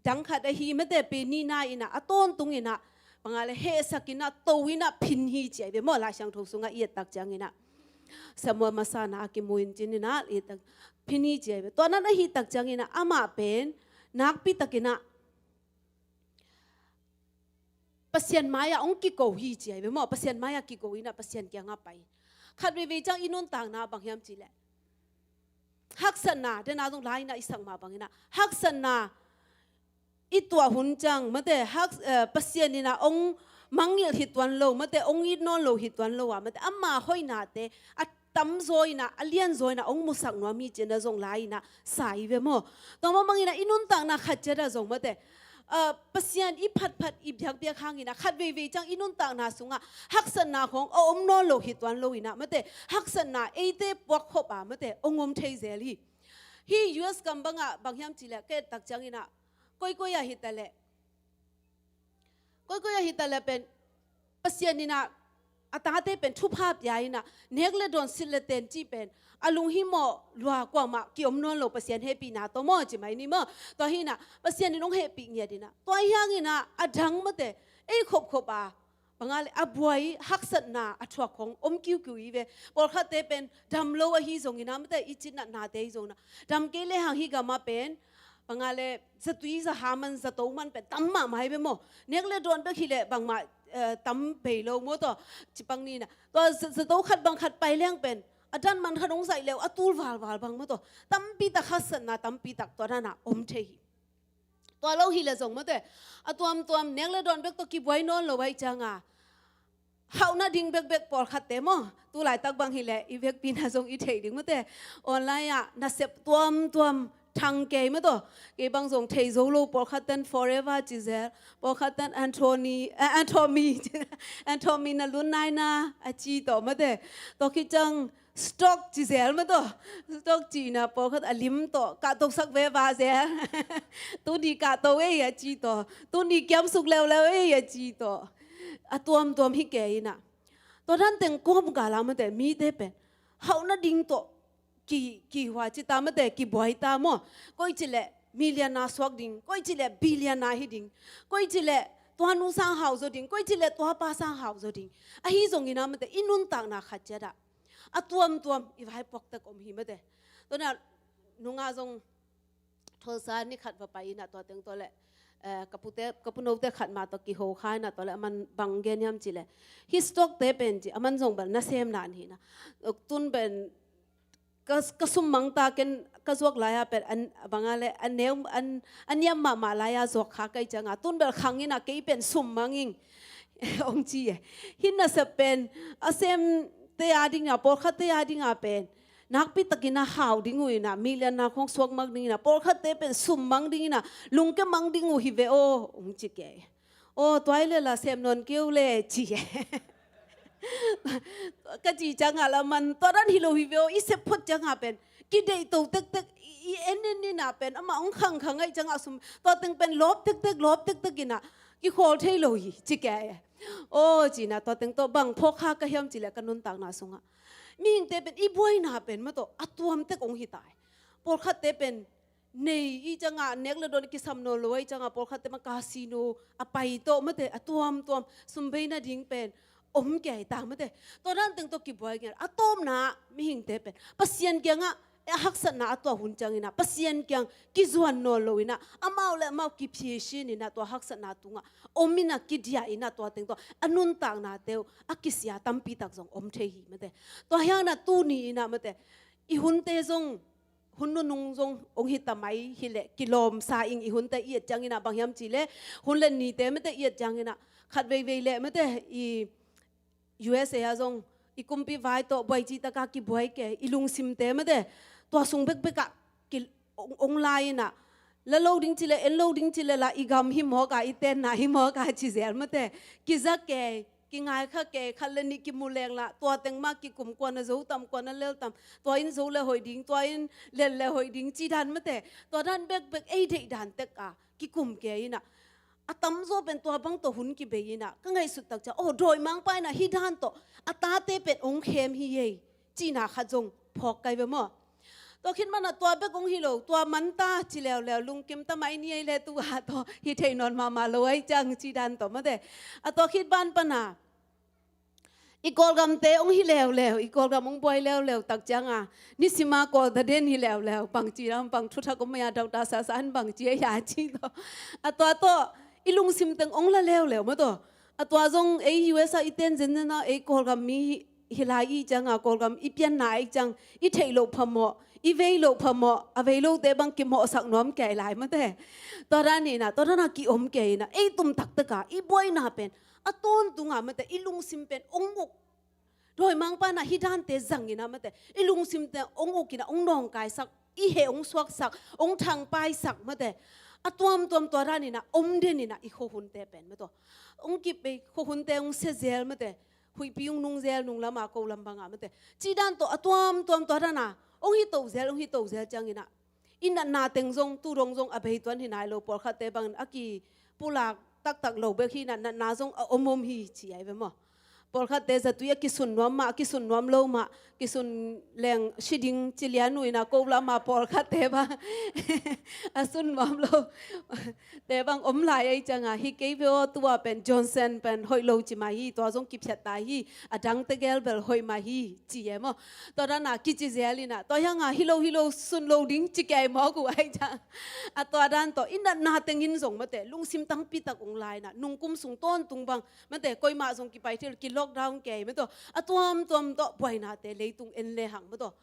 dang khat ahi mate Penina inah a tawntung inah, bang a le hehsak inah, to inah phin hi ci ahi ve maw, Lai Siangtho sungah i et tak ciang inah, Samuel masa na a kimu in cin inah i et tak, phin hi ci ahi ve. Tua nan ahi tak ciang inah amah pen nakpi tak inah Pasian mai-ah hong kiko hi ci ahi ve maw, Pasian mai-ah kiko inah Pasian kiangah pai. Khat veivei ciang i nuntakna bang hiam cih leh haksatna, dena zong lai inah i sak mah bang inah haksatna i tuah hun ciang mate, hak, eh, Pasian inah hong mangngilh hi tuan lo mate, hong it nawn lo hi tuan lo ah mate, ama hoihnate a tamzaw inah, a lianzaw inah hong musak nuam hi ci-in a zong lai inah sa hi ve maw. Tua mah bang inah i nuntakna khat ciat ah zong mate, ah, Pasian i phatphat i biakbiak hang inah khat veivei ciang i nuntakna sungah haksatna khawng a om nawn lo hi tuan lo inah mate, haksatna eite puakkhop a mate hong om thei zel hi. Hih U S gam bangah bang hiam cih leh ka et tak ciang inah koikoi ah hi ta leh, koikoi ah hi ta leh pen Pasian inah a tate pen thupha pia inah nek le dawn, silh le ten cih pen a lunghimawh lua, kuamah ki-om nawn lo, Pasian hehpihna tawh maw, ci mai ni maw. Tua hi inah Pasian in hong hehpih ngiat inah, tua hi hang inah a dang mate ei khopkhop a, bang a le a buai haksatna a thuak khawng om kiukiu hi ve. Pawlkhatte pen dam lo ahi zong inah mate, i citnate ahi zong inah, dam kei le hang hih gamah pen bang a le zatui zaha man, zato man pen tam mahmah hi ve maw. Nek le dawn bek hi leh bangmah, eh, tam bei lo maw tawh, ci pang ni inah. Tua za-, zato khat bang khat pai leng pen a dan man khat hong zaih leh a tul valval bang maw tawh, tampi tak haksatna tampi tak tua dan ah om thei hi. Tua lo hi leh zong mate, a tuamtuam nek le dawn bek tawh kibuai nawn lo ahih cianga hauhna ding bekbek pawlkhatte maw, tu laitak bang hi leh i vekpi inah zong i theih ding mate, online ah nasep tuamtuam thang kei maw tawh. Kei bang zong thei zo lo, pawlkhat ten forever ci zel, pawlkhat ten Anthony, eh, Anthony, Anthony na lun nai na a ci tawh mate. Tua khit ciang stock ci zel maw tawh. Stock ci inah pawlkhat a lim tawh kahtosak veva zel. Tuni kahto ei a ci tawh, tuni kiamsuk leuleu ei a ci tawh. A tuamtuam hi kei inah, tua dan teng kawmkal ah mate mite pen hauhna ding tawh ki, kihua ci ta mate, kibuai ta maw. Koi ci leh millionaire suak ding, koi ci leh billionaire hi ding, koi ci leh tua nu sang hau zaw ding, koi ci leh tua pa sang hau zaw ding. Ahi zong inah mate i nuntakna khat ciat ah a tuamtuam i vaipuak tek om hi mate. Tua inah nungah zong Tulsa ni khat va pai inah tua teng tawh leh, eh, ka pute, ka punote khat mah tawh kiho kha inah tua leh aman bang gen hiam cih leh, hih stockte pen ci, aman zong bel nasem nan hi inah, tun pen ka, ka summang ta, ken ka zuak lai-a pen an, bang a le a neu, an, a niam mahmah lai-a zuak kha ka hih cianga tun bel khang inah kei pen summang ing hong ci e. Hih nasep pen a semte a ding a, pawlkhatte a dinga pen nakpi takin a hau ding uh inah, millionaire khawng suak mang ding inah, pawlkhatte pen summang ding inah, lungke mang ding uh hi ve aw, hong ci kei. Aw, tua hi leh la sem nawn kei uh le ci e. Ka cih ciangah la man tua dan hi lo hi ve aw, i sep phot ciangah pen kideih to tektek, i, i en en inah pen amah hong khangkhang ahih ciangah sum, tua teng pen lawp tektek, lawp tektek inah kikhawl thei lo hi ci kei e. Aw, ci inah tua teng tawh bang phawk kha ka hiam cih leh ka nuntakna sungah mihingte pen i buaina pen maw tawh a tuam tek hong hi ta e. Pawlkhatte pen nei i ciangah, nek le dawn kisam nawn lo ahih ciangah pawlkhatte mah casino a pai tawh mate, a tuamtuam sum bei nading pen om kei ta mate. Tua dan teng tawh kibuai ngiat. A tawpna mihingte pen Pasian kiangah a haksatna a tuah hun ciang inah Pasian kiang kizuan nawn lo inah, amau le amau kiphiasin inah, tua haksatna tungah om inah, kidiah inah, tua teng tawh a nuntaknate uh a kisia tampi tak zong om thei hi mate. Tua hi hang inah tuni inah mate, i hunte zong, hun nunung zong hong hi ta mai hi leh, kilawmsa ing, i hunte i et ciang inah bang hiam cih leh hun le nite mate i et ciang inah khat veivei leh mate i U S A ah zong i kumpi vai tawh buai cih takah kibuai kei, i lungsimte mate tua sung bekbek ah ki, hong, hong lai inah, la lo ding cih leh, en lo ding cih leh la i gam hi mawk a, i tenna hi mawk a ci zel mate, kiza kei, kingai kha kei, khat le nih kimu leng lah, tua teng mah kikum, kua na zo tam, kua na lel tam, tua in zo le hoih ding, tua in lel le hoih ding, ci dan mate, tua dan bekbek ei deih dan tek a kikum kei inah, a tamzaw pen tua bang tawh hun kibei inah, ka ngaihsut tak ciang, aw, dawimangpa inah hih dan tawh a tate pen ong khem hi ei, cihna khat zong phawk kai ve maw. Tua khit mana tua bek ong hi lo, tua manta ci leuleu, lungkim ta mai ni ei le, tu a tawh hi thei nawn mahmah lo ai ciang, ci dan tawh mate. A tua khit ban pana i Kawlgamte ong hi leuleu, i Kawlgam ong buai leuleu tak cianga, nisima Kawlta den hi leuleu, bangci lam bang thuthak om mai a, Doctor Sasan bangci a ya ci tawh. A tua tawh i lungsim teng ong la leuleu maw tawh. A tua zong ei U S a i ten zenzen a, ei Kawlgam mi hi lai i cianga, Kawlgam i pianna i ciang, i theih loh phamawh, i vei loh phamawh, a vei lote bang kimawhsak nuam kei lai mate. Tua dan inah, tua dan a ki-om kei inah, ei tum taktek a i buaina pen a tawntung a mate, i lungsim pen ong uk. Dawimangpa inah hih dante zang inah mate, i lungsim pen ong uk inah, ong nawngkaisak, i heh ong suaksak, ong thangpaisak mate. A tuamtuam tua dan inah om den inah i khuahunte pen maw tawh. Ong kip ei, khuahunte ong sia zel mate. Huihpi ong nung zel, nung lama ko lam banga mate. Ci dan tawh a tuamtuam tua dan a ong hi to zel, ong hi to zel ciang inah, i natna teng zong tu dong zong a bei tuan hi nai lo, pawlkhatte bangin a kipulak taktak lo bek hi inah, natna zong a om om hi ci ai ve maw. Pawlkhatte zatui a kisun nuam mah, a kisun nuam lo mah, kisun leng si ding ci lian uh inah, ko lama pawlkhatte bang a sun nuam lo te bang om lai ai cianga, hi kei ve aw, tua pen Johnson pen hoih lo ci mah hi, tua zong kiphiat ta hi, a dang tegel bel hoih mah hi, ci e maw. Tua dan a kici zel inah, tua hianga hi lo, hi lo, sun lo ding ci kei mawk uh ai ciang. A tua dan tawh i natna teng in zong mate, lungsim tangpi tak ong la inah, nungkum sung tawntung bang mate, koimah zong kipai thei lo, ki lockdown kei maw tawh. A tuamtuam tawh buainate leitung en le hang maw tawh,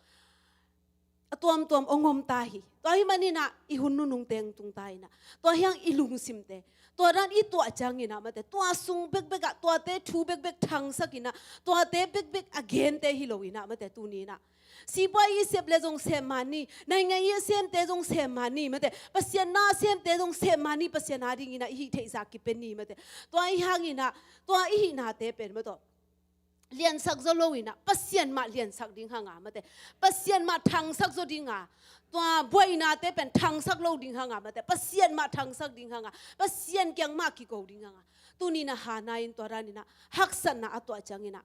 a tuamtuam ong om ta hi. Tua hi man inah i hun nunung teng tung ta inah, tua hiang i lungsimte, tua dan i tuah ciang inah mate, tua sung bekbek ah tuate thu bekbek thangsak inah, tuate bekbek a gente hi lo inah mate, tuni inah sibuai i sep le zong sem mah ni, naingai i a semte zong sem mah ni mate, Pasian na a semte zong sem mah ni, Pasian a ding inah i hih theih zah kipia ni mate. Tua i hang inah, tua i hihnate pen maw tawh liansak zaw lo inah, Pasian mah liansak ding hanga mate, Pasian mah thangsak zaw dinga, tua buainate pen thangsak lo ding hanga mate, Pasian mah thangsak ding hanga, Pasian kiang mah kigo ding hanga. Tuni inah Hannah in tua dan inah haksatna a tuah ciang inah,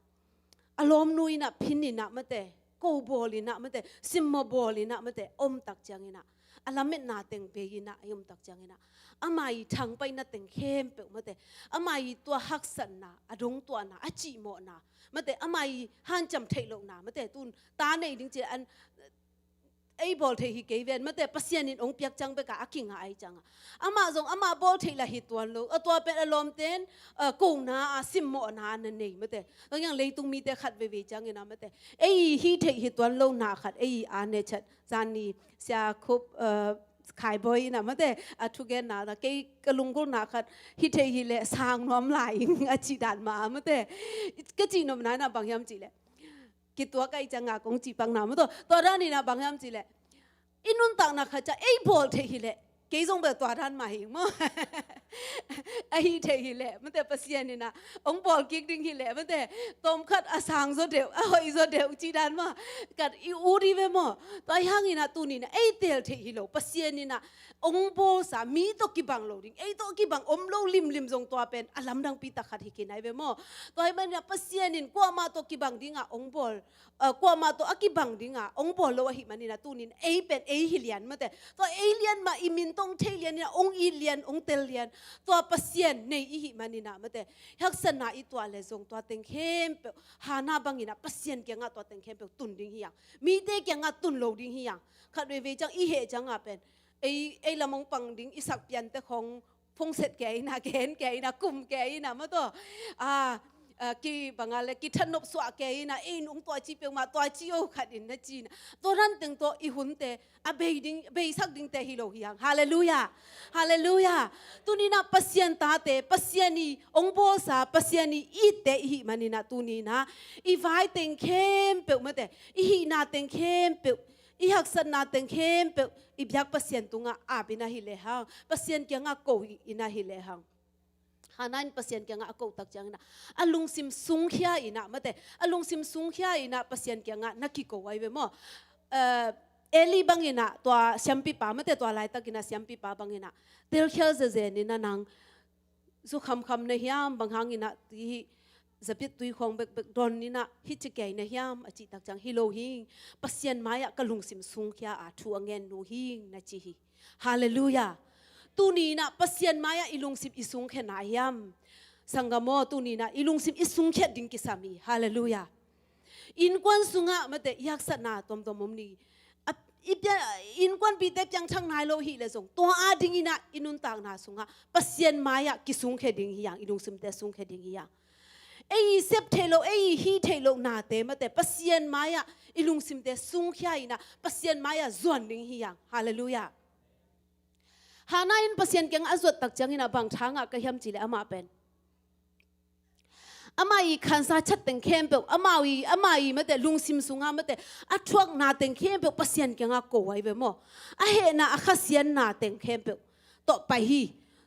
a lawmnu inah phin inah mate, ko bawl inah mate, simmawh bawl inah mate, om tak ciang inah, a lametna teng bei inah i om tak ciang inah, ama i thangpaihna teng khempeuh mate, ama i tua haksatna, a dongtuahna, a cihmawhna mate, ama i hanciam theih lohna mate, tun ta nei ding ci an, ei bawl thei hi kei ven mate, Pasian in ong piak ciang bek a a kingah ai cianga, amah zong amah bawl theih lah hi tuan lo, a tua pen a lawmten, a, kona a, simmawhna a na nei mate. Tua hiang leitung mite khat veivei ciang inah mate, ei hih theih hi tuan lo na khat ei a ne chat, zan ni Sia Khup, a, Khai Bawi inah mate, a thugenna, kei ka lunggulhna khat, hih theih hi leh sang nuam lai ing a cih dan mah a mate. Ka cihnopna inah bang hiam cih leh, kituak ai cianga kong cih pakna maw tawh, tua dan inah bang hiam cih leh, i nuntakna khat ciang ei bawl theih hi leh, kei zong bel tua dan mah hi maw. A hih theih hi leh mate, Pasian inah ong bawl kik ding hi leh mate, tawmkhat a sang zaw deuh, a hoih zaw deuh cih dan mah, kat i ut hi ve maw. Tua hi hang inah tuni inah ei teel theih hi lo, Pasian inah ong bawlsa, mi tawh kibang lo ding, ei tawh kibang om lo limlim zong tua pen a lamdangpi tak khat hi kei nai ve maw. Tua hi man inah Pasian in kuamah tawh kibang dinga ong bawl, a, kuamah tawh a kibang dinga ong bawl lo ahih man inah tuni in ei pen ei hi lian mate. Tua ei lian mah, i min tawh ong thei lian inah, ong it lian, ong tel lian, tua Pasian nei i hih man inah mate, haksatna i tuah le zong tua teng khempeuh, Hannah bang inah Pasian kiangah tua teng khempeuh tun ding hi hang, mite kiangah tun lo ding hi hang. Khat veivei ciang i heh cianga pen ei, ei lam ong pang ding i sak piante khong phungset kei inah, gen kei inah, kum kei inah maw tawh, a, a, kibang a le kithanop suah kei inah, ei in ong tuah ci peuhmah tuah ci o khat in na ci inah, tua dan teng tawh i hunte a bei ding, beisak dingte hi lo hi hang. Halleluiah. Halleluiah. Tuni inah Pasian tate, Pasian i ong bawlsa, Pasian i itte i hih man inah tuni inah i vai teng khempeuh mate, i hihna teng khempeuh, i haksatna teng khempeuh i biak Pasian tungah ap inah hi le hang, Pasian kiangah ko inah hi le hang. Hannah in Pasian kiangah a koh tak ciangin ah, a lungsim sungkhia in ah, mate, a lungsim sungkhia in ah Pasian kiangah na kiko ahi ve maw? Eh, Eli bangin ah, tua siampipa, mate, tua laitakin ah siampipa bangin ah, telkhial zezen in ah nang zu khamkham na hiam, bang hangin ah hih zabiat tui khawng bekbek don in ah hih ci kei na hiam, a cih tak ciang, hi lo hing, Pasian mai-ah ka lungsim sungkhia a thu a ngen nu hing, na ci hi. Halleluiah. Tuni in ah Pasian mai-ah i lungsim i sungkhia na hiam? Sanggam aw, tuni in ah i lungsim i sungkhia ding kisam hi. Halleluiah. Innkuan sungah, mate, i haksatna tuamtuam om ni. A, i pia, innkuanpihte piangthak nai lo hi leh zong, tua adingin ah i nuntakna sungah Pasian mai-ah kisungkhia ding hi hang, i lungsimte sungkhia ding hi hang. Ei i sep theih loh, ei i hih theih loh nate, mate, Pasian mai-ah i lungsimte sungkhia in ah Pasian mai-ah zuan ding hi hang. Halleluiah. Hannah in Pasian kiangah a zuat tak ciangin ah bang tha ngah ka hiam cih leh, amah pen, amah i khansa chat teng khempeuh, amah i, amah i, mate, lungsim sungah, mate, a thuakna teng khempeuh Pasian kiangah ko ahi ve maw? A hehna, a khasiatna teng khempeuh tawh pai hi.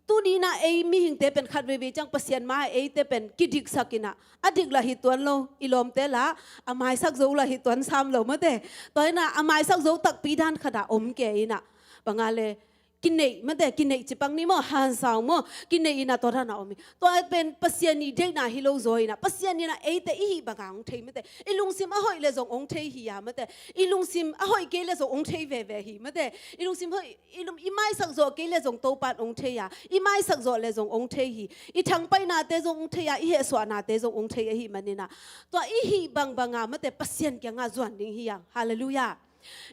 Tuni in ah ei mihingte pen khat veivei ciang Pasian mai-ah eite pen kidiksak in ah, a dik lah hi tuan lo, i lawmte lah a maisak zo lah hi tuan sam lo, mate. Tua in ah a maisak zo takpi dan khat ah om kei in ah, bang a leh, kineih, mate, kineih ci pak ni maw, hansau maw, kineih in ah tua dan a om hi. Tua pen Pasian i deihna hi lo zaw in ah, Pasian in ah eite i hih bang a hong thei, mate. I lungsim a hoih leh zong hong thei hi a, mate. I lungsim a hoih kei leh zong hong thei veve hi, mate. I lungsim hoih, i lung, i maisak zawh kei leh zong Topa'n hong thei a, i maisak zawh leh zong hong thei hi. I thangpaihnate zong hong thei a, i hehsuahnate zong hong thei ahih manin ah, tua i hih bangbang a, mate, Pasian kiangah zuan ding hi hang. Halleluiah.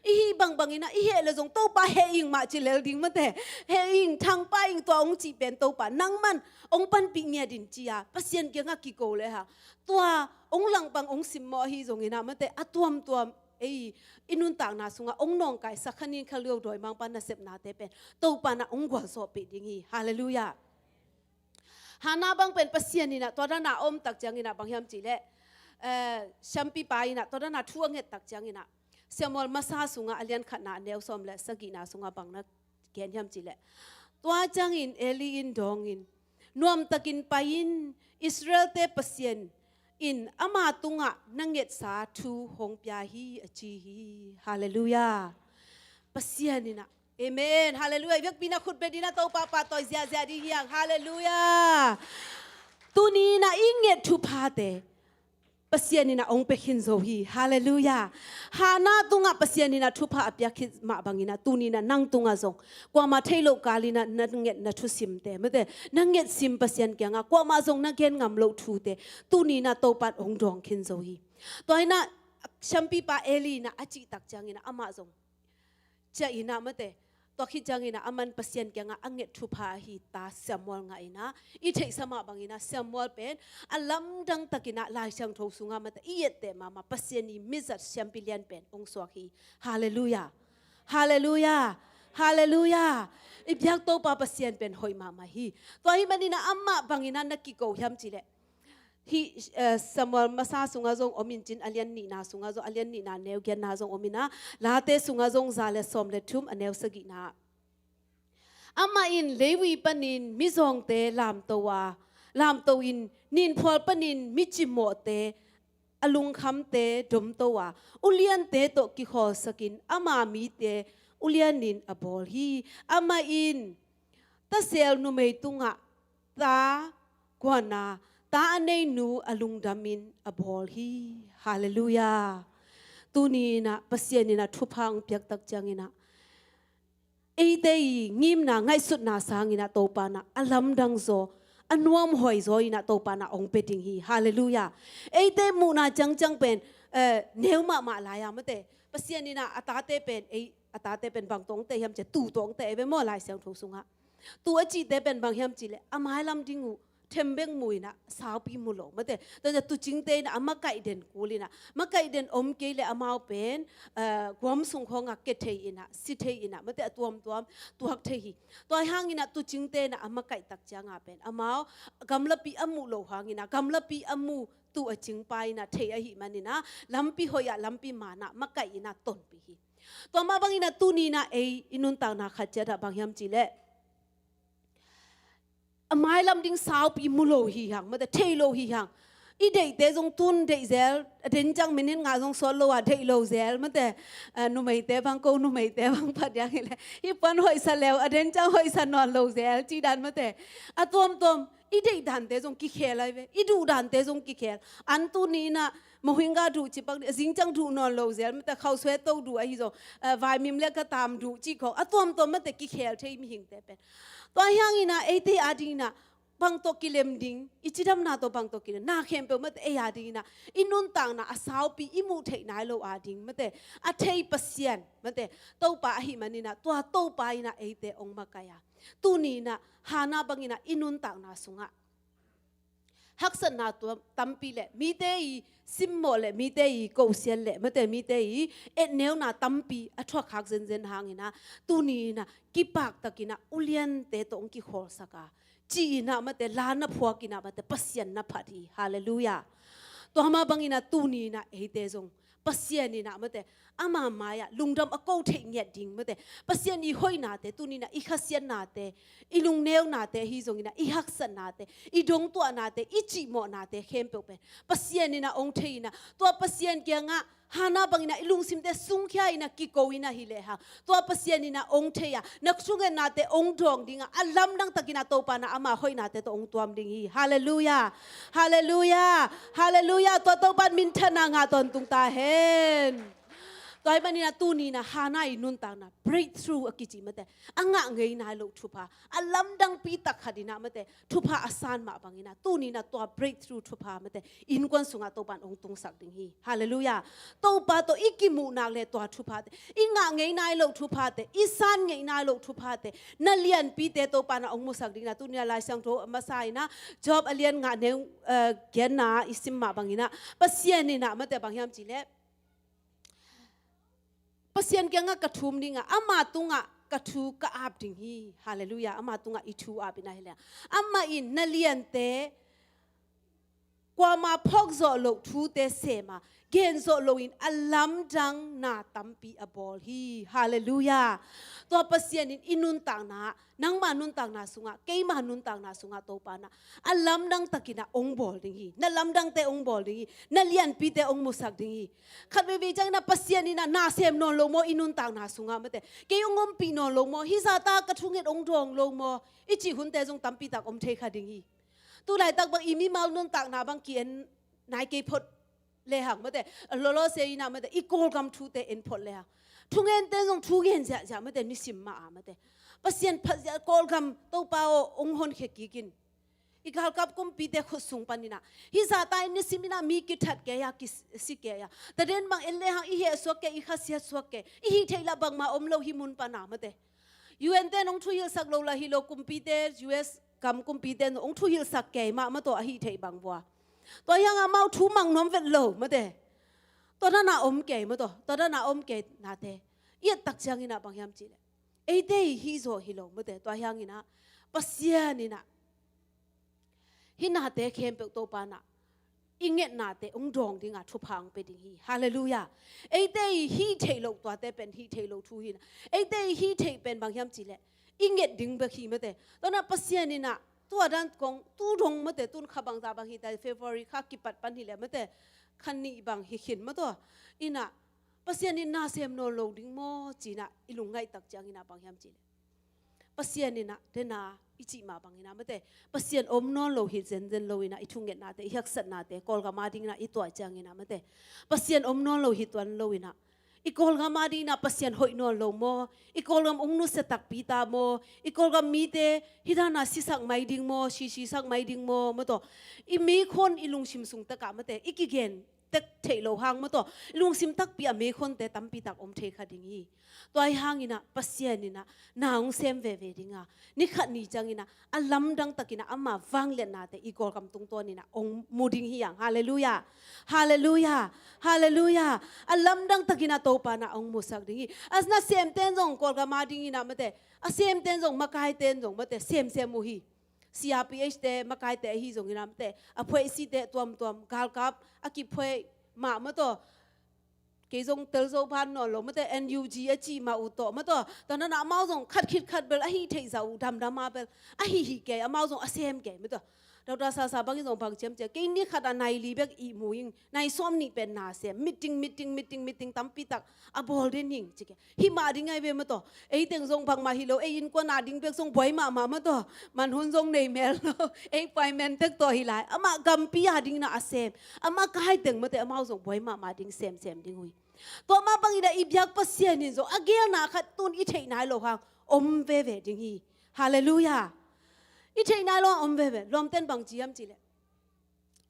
I hih bangbang in ah i heh leh zong Topa, heh ing mah ci lel ding, mate. Heh ing, thangpai ing, tua hong cih pen Topa, nangman hong panpih ngiat in, ci a Pasian kiangah kiko lehang, tua hong langpang hong simmawh ahi zongin ah, mate, a tuamtuam ei i nuntakna sungah hong nawngkaisak, kha nin kha lio dawimangpa nasepnate pen Topa in ah hong gualzawhpih ding hi. Halleluiah. Hannah bang pen Pasian in ah tua dan a om tak ciangin ah bang hiam cih leh, eh, siampipa in ah tua dan a thu a nget tak ciangin ah, Samuel masa sungah a lian khatna a neu sawm le sagihna sungah bang na gen hiam cih leh, tua ciangin Eli in dawngin, nuamtakin pai in, Israelte Pasian in ama tungah na ngetsa thu hong pia hi, a ci hi. Halleluiah. Pasian in ah, amen, halleluiah, i biakpi in ah khut beng in ah Topa pahtawi ziahziah ding hi hang. Halleluiah. Tuni in ah i nget thuphate Pasian in ah hong pia khin zo hi. Halleluiah. Hannah tungah Pasian in ah thupha a piak khit mah bangin ah, tuni in ah nang tungah zong kuamah theih loh kal in ah na ngetna thusimte, mate, na ngetsim Pasian kiangah kuamah zong na gen ngam loh thute, tuni in ah Topa'n hong dawng khin zo hi. Tua in ah siampipa Eli in ah a cih tak ciangin ah amah zong ciah in ah, mate, tua khit ciangin ah aman Pasian kiangah a nget thupha ahi ta Samuel ngah in ah, i theihsa mah bangin ah Samuel pen a lamdang takin ah Lai Siangtho sungah, mate, i etteh mahmah Pasian i mizat siampi lian pen hong suak hi. Halleluiah. Halleluiah. Halleluiah. I biak Topa Pasian pen hoih mahmah hi. Tua ahih manin ah amah bangin ah na kiko hiam cih leh, hih, eh, Samuel masa sungah zong om in cin, a lian nihna sungah zong, a lian nihna neu giatna zong om in ah, Late sungah zong za le sawm le thum, a neu sagihna. Amah in Levi panin mizawngte lamto a, lamto in ninphual panin mi cimawhte a lungkhamte domto a, uliante tawh kikhawlsakin ama mite ulianin a bawl hi. Amah in tasel numei tungah ta guan a, ta a nei nu a lungdamin a bawl hi. Halleluiah. Tuni in ah Pasian in ah thupha hong piak tak ciangin ah, eite i ngimna ngaihsutna sangin ah Topa in ah a lamdang zaw, a nuamhuai zaw in ah Topa in ah hong pia ding hi. Halleluiah. Eite muhna ciangciang pen, eh, neu mahmah lai a, mate, Pasian in ah a tate pen, ei, a tate pen bang tawh hong teh hiam cih leh, tuu tawh hong teh ve maw, Lai Siangtho sungah. Tuu a cihte pen bang hiam cih leh, a mailam ding uh them bek mu in ah, saupi mu lo, mate. Tua ciang tuucingte in ah a makaih den kul in ah, makaih den om kei leh amau pen, eh, guam sung khawngah ke thei in ah, si thei in ah, mate, a tuamtuam tuak thei hi. Tua hangin ah tuucingte in ah a makaih tak ciangah pen amau gamlapi a muh loh hangin ah, gamlapi a mu tuu a cingpa in ah thei ahih manin ah, lampi hoih ah, lampi man ah makaih in ah tonpih hi. Tua mah bangin ah tuni in ah ei i nuntakna khat ciat ah bang hiam cih leh, a mailam ding saupi mu lo hi hang, mate, thei lo hi hang. I deihte zong tun deih zel, a den ciang minit nga zong sawt lo a deih lo zel, mate, a, numeite bang ko, numeite bang phat diang hi le, hi puan hoihsa leu, a den ciang hoihsa nawn lo zel, ci dan, mate. A tuamtuam, i deih dante zong kikhel ai ve, i duh dante zong kikhel. An tuni inah, mohinga duh ci pak, a zing ciang duh nawn lo zel, mate, khausuai to duh ahi zong, a, vaimim le ka tam duh ci khawng, a tuamtuam, mate, kikhel thei mihingte pen. Tua hi hang inah, eite a ding inah, bang tawh kilem ding, i cidamna tawh bang tawh kilem, na khempeuh, mate, ei a ding inah, i nuntakna a saupi, i muh theih nai lo a ding, mate, a thei Pasian, mate, Topa ahih man inah, tua Topa inah eite ong makaih a. Tuni inah, Hannah bang inah, i nuntakna sungah haksatna tua tampi le, mite i simmawh le, mite i kosial le, mate, mite i etneuna tampi a thuakkhak zenzen hang inah, tuni inah, kipaktak inah, uliante tawh ong kikhawlsak a, ci inah, mate, la na phuak inah, mate, Pasian na phat hi. Halleluiah. Tua mah bang inah tuni inah eite zong Pasian inah, mate, ama mai-ah lungdam a ko theih ngiat ding, mate, Pasian i hoihnate, tuni inah i khasiatnate, i lungneunate ahi zong inah, i haksatnate, i dongtuahnate, i cihmawhnate khempeuh pen Pasian inah ong thei inah, tua Pasian kiangah Hannah bang inah i lungsimte sungkhia inah kiko inah hi lehang, tua Pasian inah ong thei a, na thungetnate ong dawng ding a, a lamdang tak inah Topa na ama hoihnate tawh ong tuam ding hi. Halleluiah. Halleluiah. Halleluiah. Tua Topa in minthanna ngah tawntung ta hen. Tua ahih man inah tuni inah Hannah i nuntakna breakthrough a kici, mate, a ngah ngei nai loh thupha, a lamdangpi tak khat inah, mate, thupha a san mah bang inah, tuni inah tua breakthrough thupha, mate, innkuan sungah Topa in ong tungsak ding hi. Halleluiah. Topa tawh i kimuh nak le tua thuphate, i ngah ngei nai loh thuphate, i san ngei nai loh thuphate, na lianpite Topa na ong musak ding inah, tuni inah Lai Siangtho masa inah, Job a lian nga neu, eh, giatna i sim mah bang inah, Pasian inah, mate, bang hiam ci le, Pasian kiangah ka thum ding a, ama tungah ka thu ka ap ding hi. Halleluiah. Ama tungah i thu ap inah hi le, amah in na liante, kuama phawk zawh loh thute sem a, gen zawh loin a lamdang na tampi a bawl hi. Halleluiah. Tua Pasian in i nuntakna, nangma nuntakna sungah, keima nuntakna sungah Topa na a lamdang tak inah ong bawl ding hi. Na lamdangte ong bawl ding hi. Na lianpite ong musak ding hi. Khat veivei ciang inah Pasian inah na sem nawn lo maw, i nuntakna sungah, mate, kei ong ompih nawn lo maw, hi zahta ka thunget ong dawng lo maw, i cih hunte zong tampi tak om thei kha ding hi. Tu laitak bang i mimal nuntakna bang ki-en nai kei phot lehang, mate, lawlaw se inah, mate, i Kawlgam thute en phot lehang, thungente zong thu gen ziahziah, mate, nisim mah a, mate, Pasian phat ziah, Kawlgam Topa aw ong honkhia kik in. I galkap kumpite khut sung pan inah, hi zahta in nisim inah mi kithat kei a, kisi kei a, taden bang en lehang i heh suak kei, i khasiat suak kei, i hih theih lah bangmah om lo hi mun pan a, mate. U N te in ong thuhilhsak lo lah hi lo, kumpite, U S gam kumpite in ong thuhilhsak kei mah, mate, a hih theih bang vua. Tua hi hang amau thu mang nuam vet lo, mate. Tua dan a om kei, mate. Tua dan a om kei nate i et tak ciang inah bang hiam ci le, eite i hih zawh hi lo, mate. Tua hi hang inah Pasian inah hih nate khempeuh Topa na i ngetnate ong dawng ding a thupha ong pia ding hi. Halleluiah. Eite i hih theih loh tuate pen hih theih loh thu hi inah, eite i hih theih pen bang hiam ci le, i nget ding bek hi, mate. Tua na Pasian inah tua dan kong tu dong, mate, tun kha bangzah bang hi ta, February kha kipat pan hi le, mate, kha nih bang hi khin, mate. Inah Pasian in na sem nawn lo ding maw ci inah i lungngaih tak ciang inah bang hiam ci le, Pasian inah dena i cih mah bang inah, mate, Pasian om nawn lo hi zenzen lo inah, i thungetnate, i haksatnate Kawlgam a ding inah i tuah ciang inah, mate, Pasian om nawn lo hi tuan lo inah, i Kawlgam a ding inah Pasian hoih nawn lo maw, i Kawlgam ong nusia takpi ta maw, i Kawlgam mite hi dan a sisak mai ding maw, sisisak mai ding maw, mate, i meikhawn i lungsim sung tak ah, mate, i kigen tek theih loh hang, mate, i lungsim takpi a meikhawnte tampi tak om thei kha ding hi. Tua hi hang inah Pasian inah na ong sem veve ding a, ni khat ni ciang inah a lamdang tak inah ama vangliatnate i Kawlgam tungtawn inah ong mu ding hi hang. Halleluiah. Halleluiah. Halleluiah. A lamdang tak inah Topa na ong musak ding hi. A nasemte in zong Kawlgam a ding inah, mate, a semte in zong, makaite in zong, mate, semsem uh hi. C R P H te, makaite ahi zong inah, mate, a phuaisite tuamtuam, galkap a kiphuai mah, mate, Kei zong tel zo phan nawn lo mate, N U G a cih mah uh tawh mate. Tua na amau zong khat khit khat bel a hih theih zah uh damdam a bel a hih hih kei, amau zong a sem kei mate. Doctor Sasa bangin zong bang ciam ciam, kei ni khat a nai li bek ihmu ing, nai sawm nih pen na sem, meeting, meeting, meeting, meeting tampi tak a bawl den ing ci kei. Hih mah ding ai ve mate. Ei teng zong bangmah hi lo, ei innkuan a ding bek zong buai mahmah mate. Man hun zong nei mel lo, ei paimen tek tawh hi lai. Amah gampi a ding na a sem, amah kai teng mate, amau zong buai mahmah ding, sem sem ding uh hi. Tua mah bangin a i biak Pasian in zong a gelna khat tun i theih nai lo hang om veve ding hi. Halleluiah. I theih nai lo hang om veve. Lawmten bang ci hiam cih leh,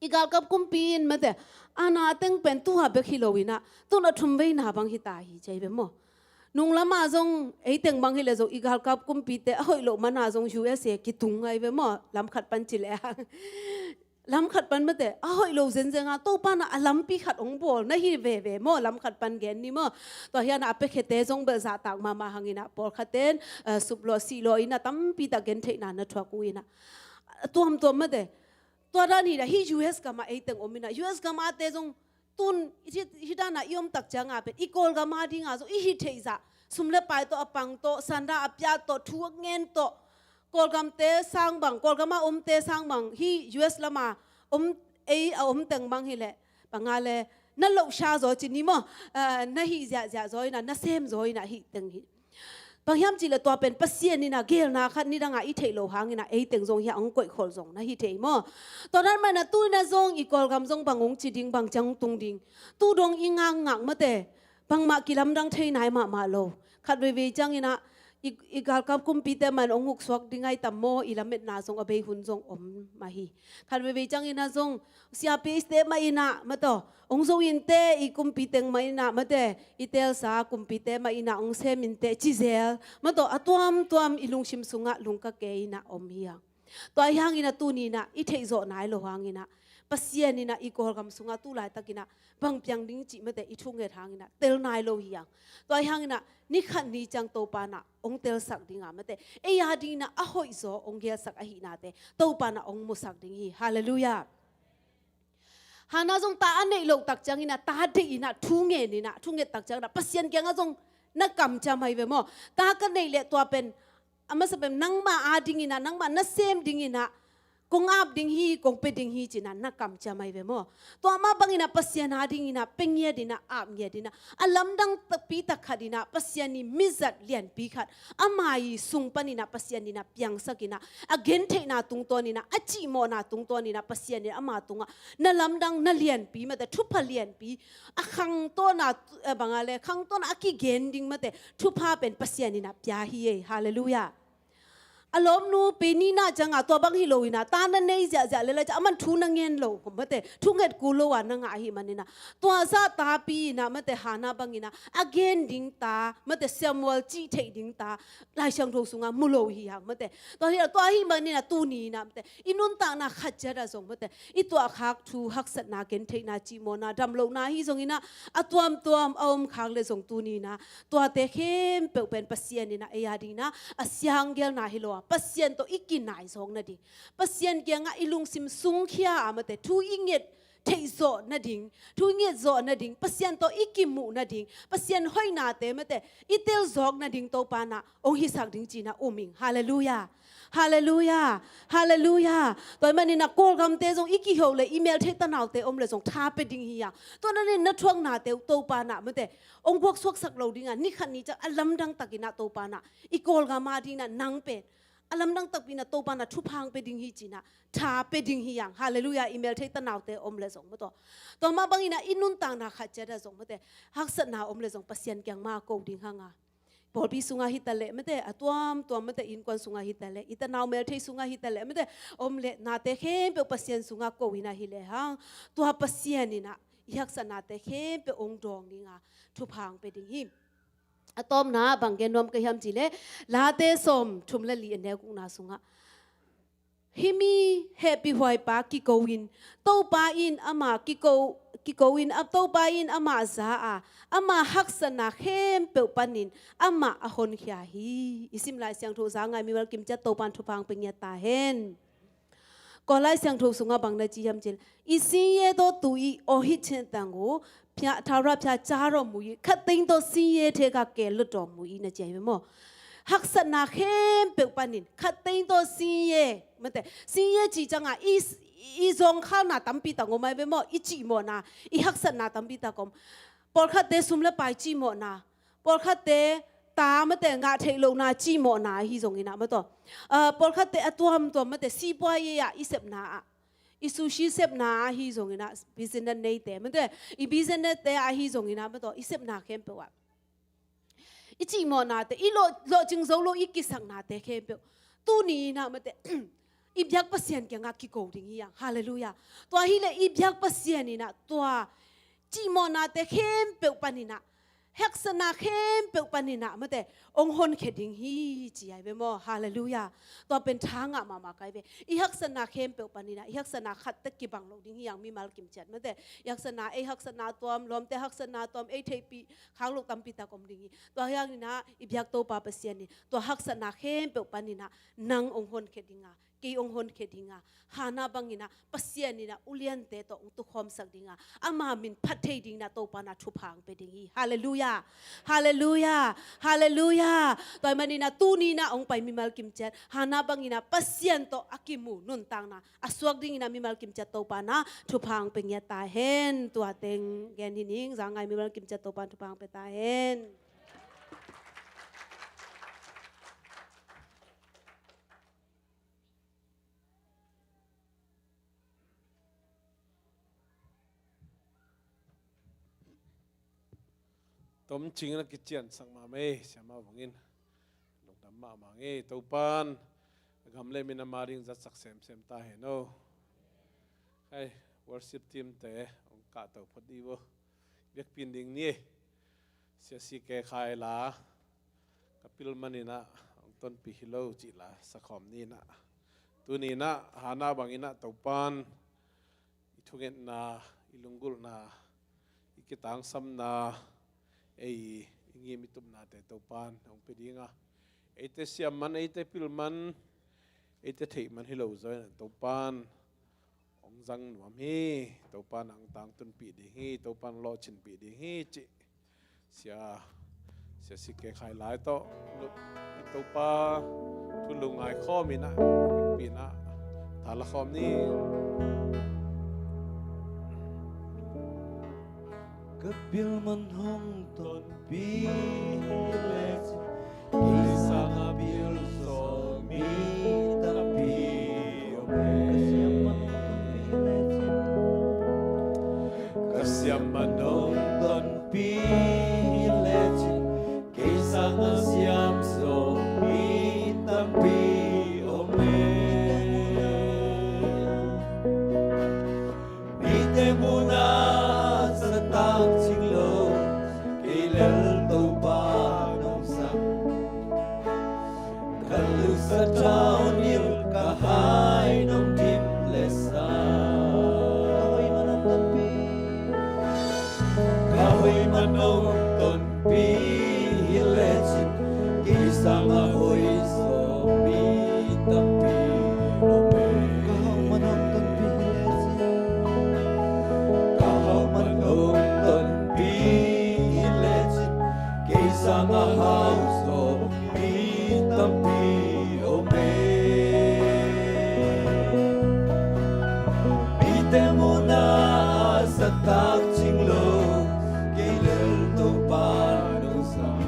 i galkap kumpi in mate, a na teng pen tua bek hi lo in a, tun a thum veina bang hi ta hi ci ai ve maw. Nung lam ah zong ei teng bang hi leh zong i galkap kumpite a hoih loh man a zong U S A kitung ai ve maw. Lam khat pan ci leh hang, lam khat pan mate, a hoih lo zenzen a, Topa na a lampi khat hong bawl na hi veve maw, lam khat pan gen ni maw. Tua hi a na a piakhiate zong bel zahtak mahmah hang in a, pawlkhat ten, eh, sup lawh sih lawh in a, tampi tak gentheihna na thuak uh in a, a tuamtuam mate. Tua dan hi a, hih U S gam ah ei teng om in a, U S gam ah te zong tun hih, hih dan a i om tak ciang a pen i Kawlgam a ding a zong i hih theih zah, sum le pai tawh, a pang tawh, sanda a piat tawh, thu a ngen tawh, Kawlgamte sang bang, Kawlgam a omte sang bang, hih U S lam a om, ei a om teng bang hi leh, bang a leh, na lohsa zaw ci ni maw, eh, na hih ziahziah zaw in a, na sem zaw in a hih teng hi. Bang hiam cih leh tua pen Pasian in a gelna khat nidang a i theih lo hang in a, ei teng zong hi a hong koihkholh zong na hi thei maw. Tua dan mah in a tu in a zong i Kawlgam zong bang hong ci ding, bang ciang hong tung ding, tu dong i ngakngak mate, bangmah kilamdang thei nai mahmah lo. Khat veivei ciang in a, i, i galkap kumpite mah in hong huksuak ding ai tam maw, i lametna zong a bei hun zong om mah hi. Khat veivei ciang in a zong, siapi iste mah in a mate, hong zo in teh, i kumpi teng mah in a mate, i teelsa kumpite mah in a hong sem in teh ci zel mate, a tuamtuam i lungsim sungah lungka kei in a om hi hang. Tua hi hang in a tu ni in a i theih zawh nai lo hang in a, Pasian in a i Kawlgam sungah tu laitak in a bang piang ding cih mate, i thunget hang in a tel nai lo hi hang. Tua hi hang in a ni khat ni ciang Topa in a hong telsak ding a mate, ei a ding in a a hoih zaw hong gelsak ahihnate Topa in a hong musak ding hi. Halleluiah. Hannah zong ta a neih loh tak ciang in a, ta deih in a, thu ngen in a, thu nget tak ciang in a, Pasian kiangah zong na kamciam ai ve maw. Ta ka neih leh tua pen, a masa pen nangmah a ding in a, nangmah na sem ding in a, kong ap ding hi, kong pia ding hi ci in a, na kamciam ai ve maw. Tua mah bang in a Pasian a ding in a pia ngiat in a, ap ngiat in a, a lamdang takpi tak khat in a, Pasian i mizat lianpi khat, ama i sung pan in a Pasian in a piangsak in a, a gentheihna tungtawn in a, a cihmawhna tungtawn in a Pasian in ama tungah na lamdang, na lianpi mate, thupha lianpi, a khangtawn a, eh, bang a leh, khangtawn a kigen ding mate, thupha pen Pasian in a pia hi ei. Halleluiah. A lawmnu Penina ciang a tua bang hi lo in a, ta na nei ziahziah leh lai ciang, aman thu na ngen lo mate, thu nget kul lo a na ngah ahih man in a, tua zah tapi in a mate, Hannah bang in a, a gen ding ta mate, Samuel cih theih ding ta Lai Siangtho sungah mu lo hi hang mate. Tua hi a, tua ahih man in a tu ni in a mate, i nuntakna khat ciat ah zong mate, i tuahkhak thu, haksatna, gentheihna, cihmawhna, damlohna hi zong in a, a tuamtuam a om khak leh zong tu ni in a, tuate khempeuh pen Pasian in a ei a ding in a, a sianggelna hi lo a, Pasian tawh i kinai zawk nading, Pasian kiangah i lungsim sungkhia a mate, thu i nget theih zawh nading, thu i nget zawh nading, Pasian tawh i kimuh nading, Pasian hoihnate mate, i tel zawk nading Topa in a hong hisak ding ci in a um ing. Halleluiah. Halleluiah. Halleluiah. Tua ahih man in a Kawlgamte zong i kihih leh, i meltheih tanaute om leh zong tha pia ding hi hang. Tua na nei na thuaknate uh Topa in a mate, hong buaksuaksak lo ding a, ni khat ni ciang a lamdang tak in a Topa in a, i Kawlgam a ding in a nang pen a lamdang takpi in a Topa in a thupha hong pia ding hi ci in a, tha pia ding hi hang. Halleluiah. I meltheih tanaute om leh zong mate, tua mah bang in a i nuntakna khat ciat ah zong mate, haksatna om leh zong Pasian kiang mah ko ding hang a, pawlpi sungah hi ta leh mate, a tuamtuam mate, innkuan sungah hi ta leh, i tanau meltheih sungah hi ta leh mate, om leh nate khempeuh Pasian sungah ko in a hi leh hang, tua Pasian in a i haksatnate khempeuh hong dawng ding a, thupha hong pia ding hi. A tawpna bang gen nuam ka hiam cih leh, Late sawmthum le li, a neu gukna sungah, hih mi hehpihhuaipa kiko in, Topa in ama kiko, kiko in, a, Topa in amah za a, ama haksatna khempeuh panin amah a honkhia hi. I sim Lai Siangtho za ngai mi val kim ciat Topa in thupha hong pia ngiat ta hen. Kawl Lai Siangtho sungah bang na ci hiam cih leh, 一心也都独一， အချစ်တန်ကို ဖြတ်၊ ထာဝရဘုရားကြားတော်မူ၍ ခပ်သိမ်းသောဆင်းရဲထဲက ကယ်လွတ်တော်မူ၏ na ci hi ve maw. Haksatna khempeuh panin ခပ်သိမ်းသောဆင်းရဲ, mate, ဆင်းရဲ cih ciangah i, i zawngkhalna tampi tak om ahi ve maw. I cihmawhna, i haksatna tampi tak om. Pawlkhatte sum le pai cihmawhna, pawlkhatte ta, mate, ngah theih lohna cihmawhna ahi zongin ah, mate, ah, pawlkhatte a tuamtuam, mate, sipuaye ah i sepna ah, i sushi sepna ahi zongin ah, business neite, mate, i business te ahi zongin ah, mate, i sepna khempeuh ah, i cihmawhnate, i lawh, lawhcing zo lo i kisaknate khempeuh tuni in ah, mate, i biak Pasian kiangah kiko ding hi hang. Halleluiah. Tua hileh i biak Pasian in ah tua cihmawhnate khempeuh panin ah, haksatna khempeuh panin ah, mate, hong honkhia ding hi, ci ahi ve maw. Halleluiah. Tua pen tha ngah mahmah ka hi ve. I haksatna khempeuh panin ah, i haksatna khat tawh kibang lo ding hi hang, mimal kimciat, mate. I haksatna, ei haksatna tuam, lawmte haksatna tuam, ei theihpih khak loh tampi tak om ding hi. Tua hi hangin ah i biak Topa Pasian in tua haksatna khempeuh panin ah nang hong honkhia ding a, kei hong honkhia ding a, Hannah bangin ah Pasian in ah uliante tawh hong tukhawmsak ding a, ama min phat thei dingin ah Topa in ah thupha hong pia ding hi. Halleluiah. Halleluiah. Halleluiah. Tua ahih manin ah tuni in ah hong pai mimal kimciat, Hannah bangin ah Pasian tawh a kimu nuntakna a suak dingin ah mimal kimciat Topa in ah thupha hong pia ngiat ta hen. Tua teng gen hi ning. Za ngai mimal kimciat Topa in thupha hong pia ta hen. Tomcing in a kiciansak mahmah ei, siamah bangin lungdam mahmah ngei. Topa'n a gam le min ama ding zatsak semsem ta hen aw. Hei, worship team te hong kahto phot dih vo. Biakpiak ding ni ei. Sia C K Khai la ka pil manin ah hong tonpih hi lo cih la sakhawm ni in ah, tuni in ah Hannah bangin ah Topa'n i thungetna, i lunggulhna, i kitangsamna, ei i ngim i tupnate Topa'n hong pia ding a, eite siam man, eite pil man, eite theih man hi lo zaw in ah Topa'n hong zang nuam hi. Topa'n hong tangtunpih ding hi. Topa'n lawhcinpih ding hi cih Sia, Sia C K Khai lai tawh i Topa thu lungngai khawm in ah, biakpiak in ah tha la khawm ni. Ka pil man hong tonpih hi lecin, kei sangin a pil zawh mi tampi om e. Ka siam man hong tonpih hi lecin, ka siam man hong tonpih hi lecin, kei sangin a siam zawh mi tampi om e. Mite muhna ah zattak cing lo, kei lel Topa nong zang. Ka lusa thawn inn, ka hai nong dim le sa. Ka hoih man nong tonpih, ka hoih man nong tonpih hi lecin, kei sangin a hoih zawh mi tampi om e. Ka hauh man nong tonpih hi lecin, ka hauh man nong tonpih hi lecin, kei sangin a hauh zawh mi tampi om e. Mite muhna ah zattak cing lo, kei lel Topa nong zang.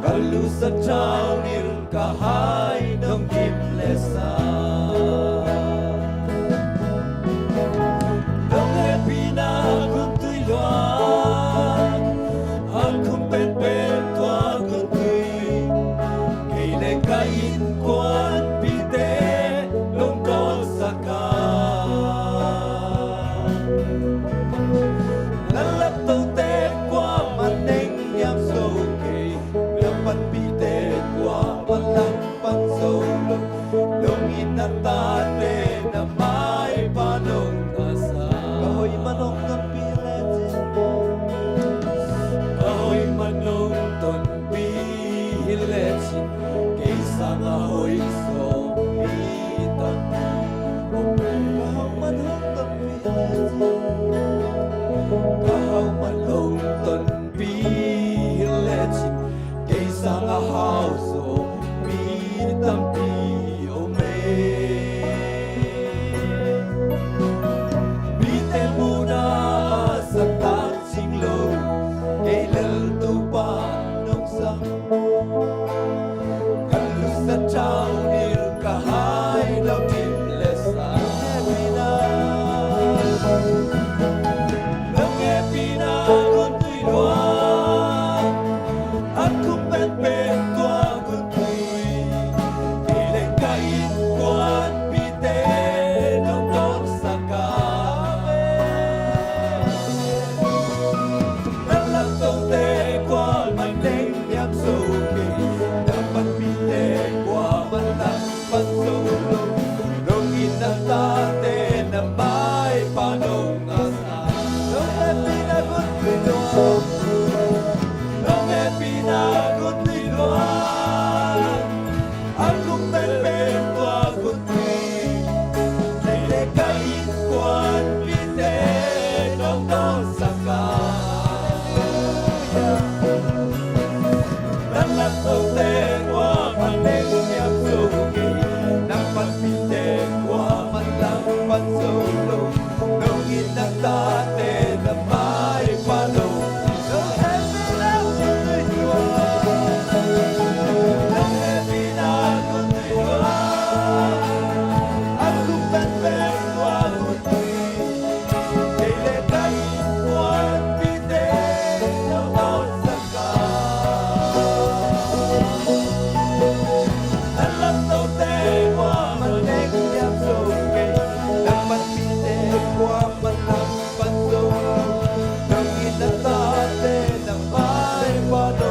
Ka lusa thawn inn, ka hai nong dim le sa. Nong hehpihna khuntui luang, a khum penpen tua khuntui, kei le ka innkuanpihte nong kawlsak a. Na laptote kuamah neng hiam zo kei, na panpihte kuamah langpang zo Te na maipa nong ngasa. Nong hehpihna gun tui lua. Nong hehpihna gun tui lua. A kum penpen tua gun tui. Kei le ka innkuanpihte nong dawnsak a. Hallelujah. Na laptote kuaman leng hiam zo kei, na panpihte kuaman lam pan zo lo, nong it na tate na maipa lo, nong hehpihna gun tui lua, nong hehpihna gun tui lua, a kum penpen tua gun tui. Kei le ka innkuanpihte nong dawnsak a. Na laptote kuaman leng hiam zo kei, na panpihte kuaman lam pan zo lo, nong it na tate na maipa lo.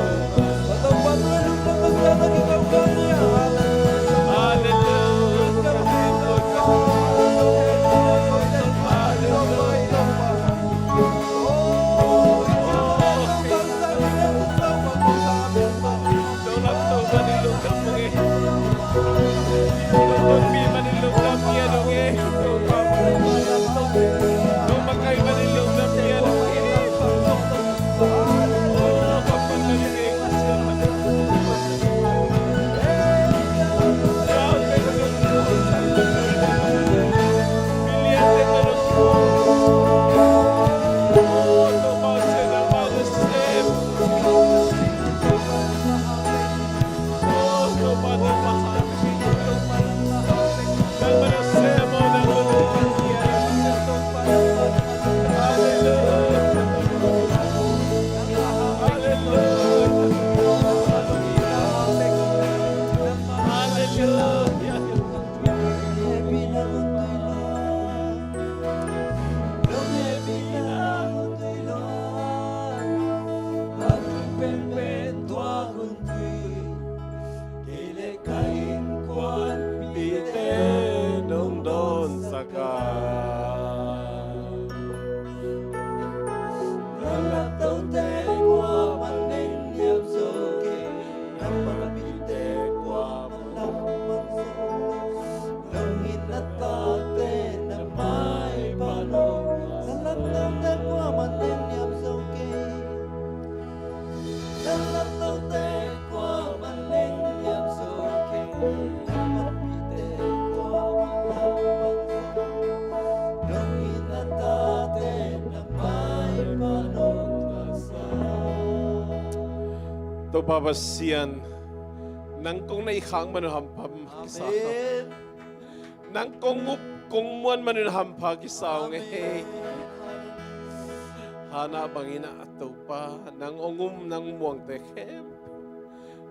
Kei le ka innkuanpihte nong dawnsak a. Na laptote kuaman leng hiam zo kei, na panpihte kuaman lam pan zo lo, nong it na tate na maipa lo. Na laptote kuaman leng hiam zo kei. Topa Pasian, nang kong neih khak man uh hampha kisa. Amen. Nang kong up kong muan man un hampha kisa ung ei. Hana bangin ah Topa, nang hong um, nang muangte khempeuh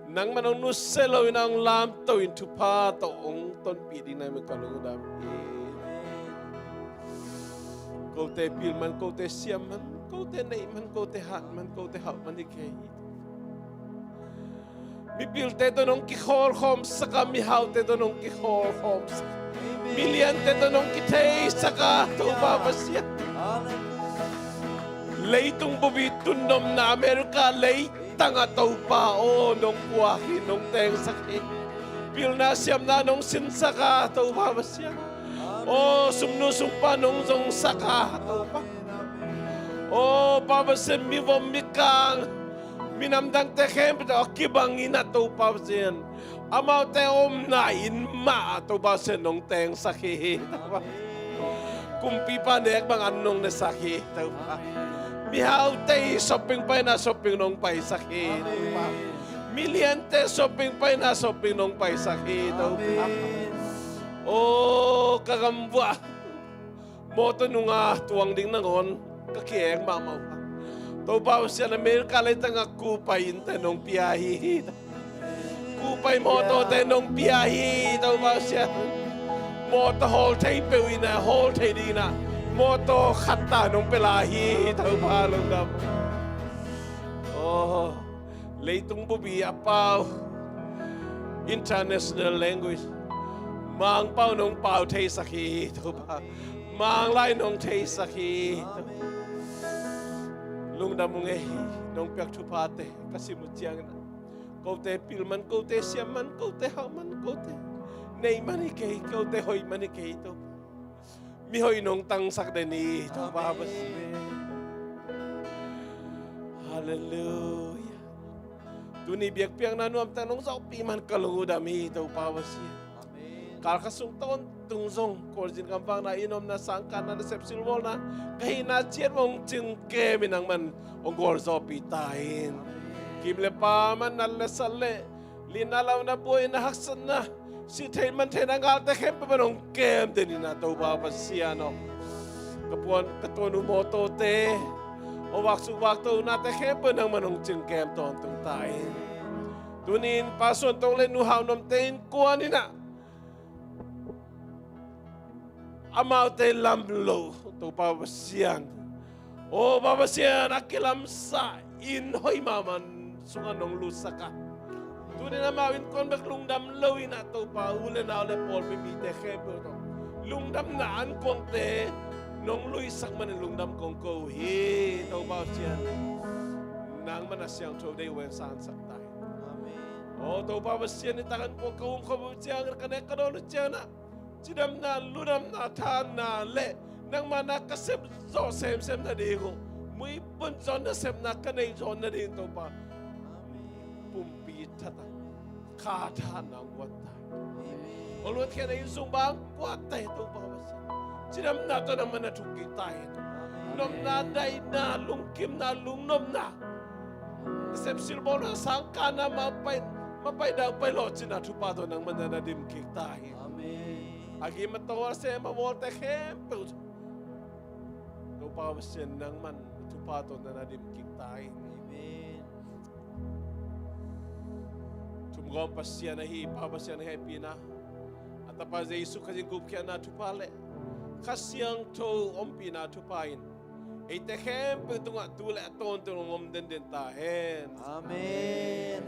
nangman hong nusia lo in ah hong lamto in thupha tawh hong tonpih ding nangman ka lungdam hi. Kote pil man, kote siam man, kote neih man, kote hat man, kote hauh man hi kei. Mipilte tawh nong kikhawlkhawmsak a, mihaute tawh nong kikhawlkhawmsak a, miliante tawh nong kitheihsak a, Topa Pasian. Leitung bupi tunnopna America leitang ah Topa aw, nong puak hi, nong tengsak hi. Pilna siamna nong sinsak a, Topa Pasian. Aw, sumnu sumpa nong zongsak a, Topa. Aw, Pa Pasian, mivom mikang, minam dangte khempeuh tawh a kibangin ah Topa Pasian, amaute omna inn mah ah Topa Pasian nong tengsak hi, Topa. Kumpipa nek bang an nong nesak hi, Topa. Mihaute i shopping paina shopping nong paisak hi, Topa. Miliante shopping paina shopping nong paisak hi, Topa. Aw, ka gambuah mawtaw nunga tuang ding nangawn ka ki-eng mahmah uh. Topa Pasian, America leitangah kupai innte nong pia hi. Kupai mawtawte nong pia hi, Topa Pasian. Mawtaw hawl thei peuh in ah, hawl thei dingin ah mawtaw khat ta nong pia lai hi, Topa lungdam. Aw, leitung bupi a pau, international language, Mangpau nong pau theisak hi Topa. Manglai nong theisak hi. Lungdam ung ei, nong piak thuphate ka sim uh ciangin ah, kote pil man, kote siam man, kote hauh man, kote nei man hi kei, kote hoih man hi kei Topa. Mihoih nong tangsak den hi Topa Pasian. Halleluia. Tuni biakpiakna nuamtak nong zawhpih man ka lungdam hi Topa Pasian. Kal khat sung tawntung zong Kawlzin gam vakna, inn omna, sangkahna, nasep silbawlna, ka hihna ciat hong cingkem in nangman hong gualzawhpih ta in. Kim le pam, nat le sat le, lina launa, buaina, haksatna, sih theih man theihna, galte khempeuh pan hong kem den in ah Topa Pasian aw. Ka puan ka tuan uh mawtawte, hong vaksuk vakto uh nate khempeuh nangman hong cingkem tawntung ta in. Tuni in Pa Suan Tong le Nu Hau Nuamte innkuan in ah amaute lam lo Topa Pasian. Aw Pa Pasian, a kilamsa inn hoih mahmah sungah nong lutsak a, tuni in amau innkuan bek lungdam lo in ah Topa, u le nau le pawlpi mite khempeuh tawh lungdamna ankuangte nong luisak manin lungdam kong ko uh hi Topa Pasian. Nangman a siangtho deih uh in sansak ta hi. Aw Topa Pasian, nitak ankuang ka um khop uh ciangin, ka nek ka dawn uh ciangin ah cidamna, ludamna, thahatna le nangma na ka sep zawh semsem nading uh, muipun zawh nasepna ka neih zawh nading Topa, pumpi thahat a kha thahatna hong guan ta hi. Hong luatkhiatna inn sung bang guan ta hi Topa Pasian. Cidamna tawh nangman na thuk kik ta hi. Nopna, daihna, lungkimna, lungnopna, sep silbawlna, sangkahna, mapai, mapai daupai lawhcinna thupha tawh nangman na na dim kik ta hi. A gim a tawl a sem a bawlte khempeuh Topa Pasian, nangman thupha tawh na na dim kik ta hi. Thumgawm Pasian ahi Pa Pasian hehpihna, a Tapa Jesu Khazih gupkhiatna thupha le Kha Siangtho ompihna thupha in eite khempeuh tungah tu le a tawntung hong om denden ta hen. Amen.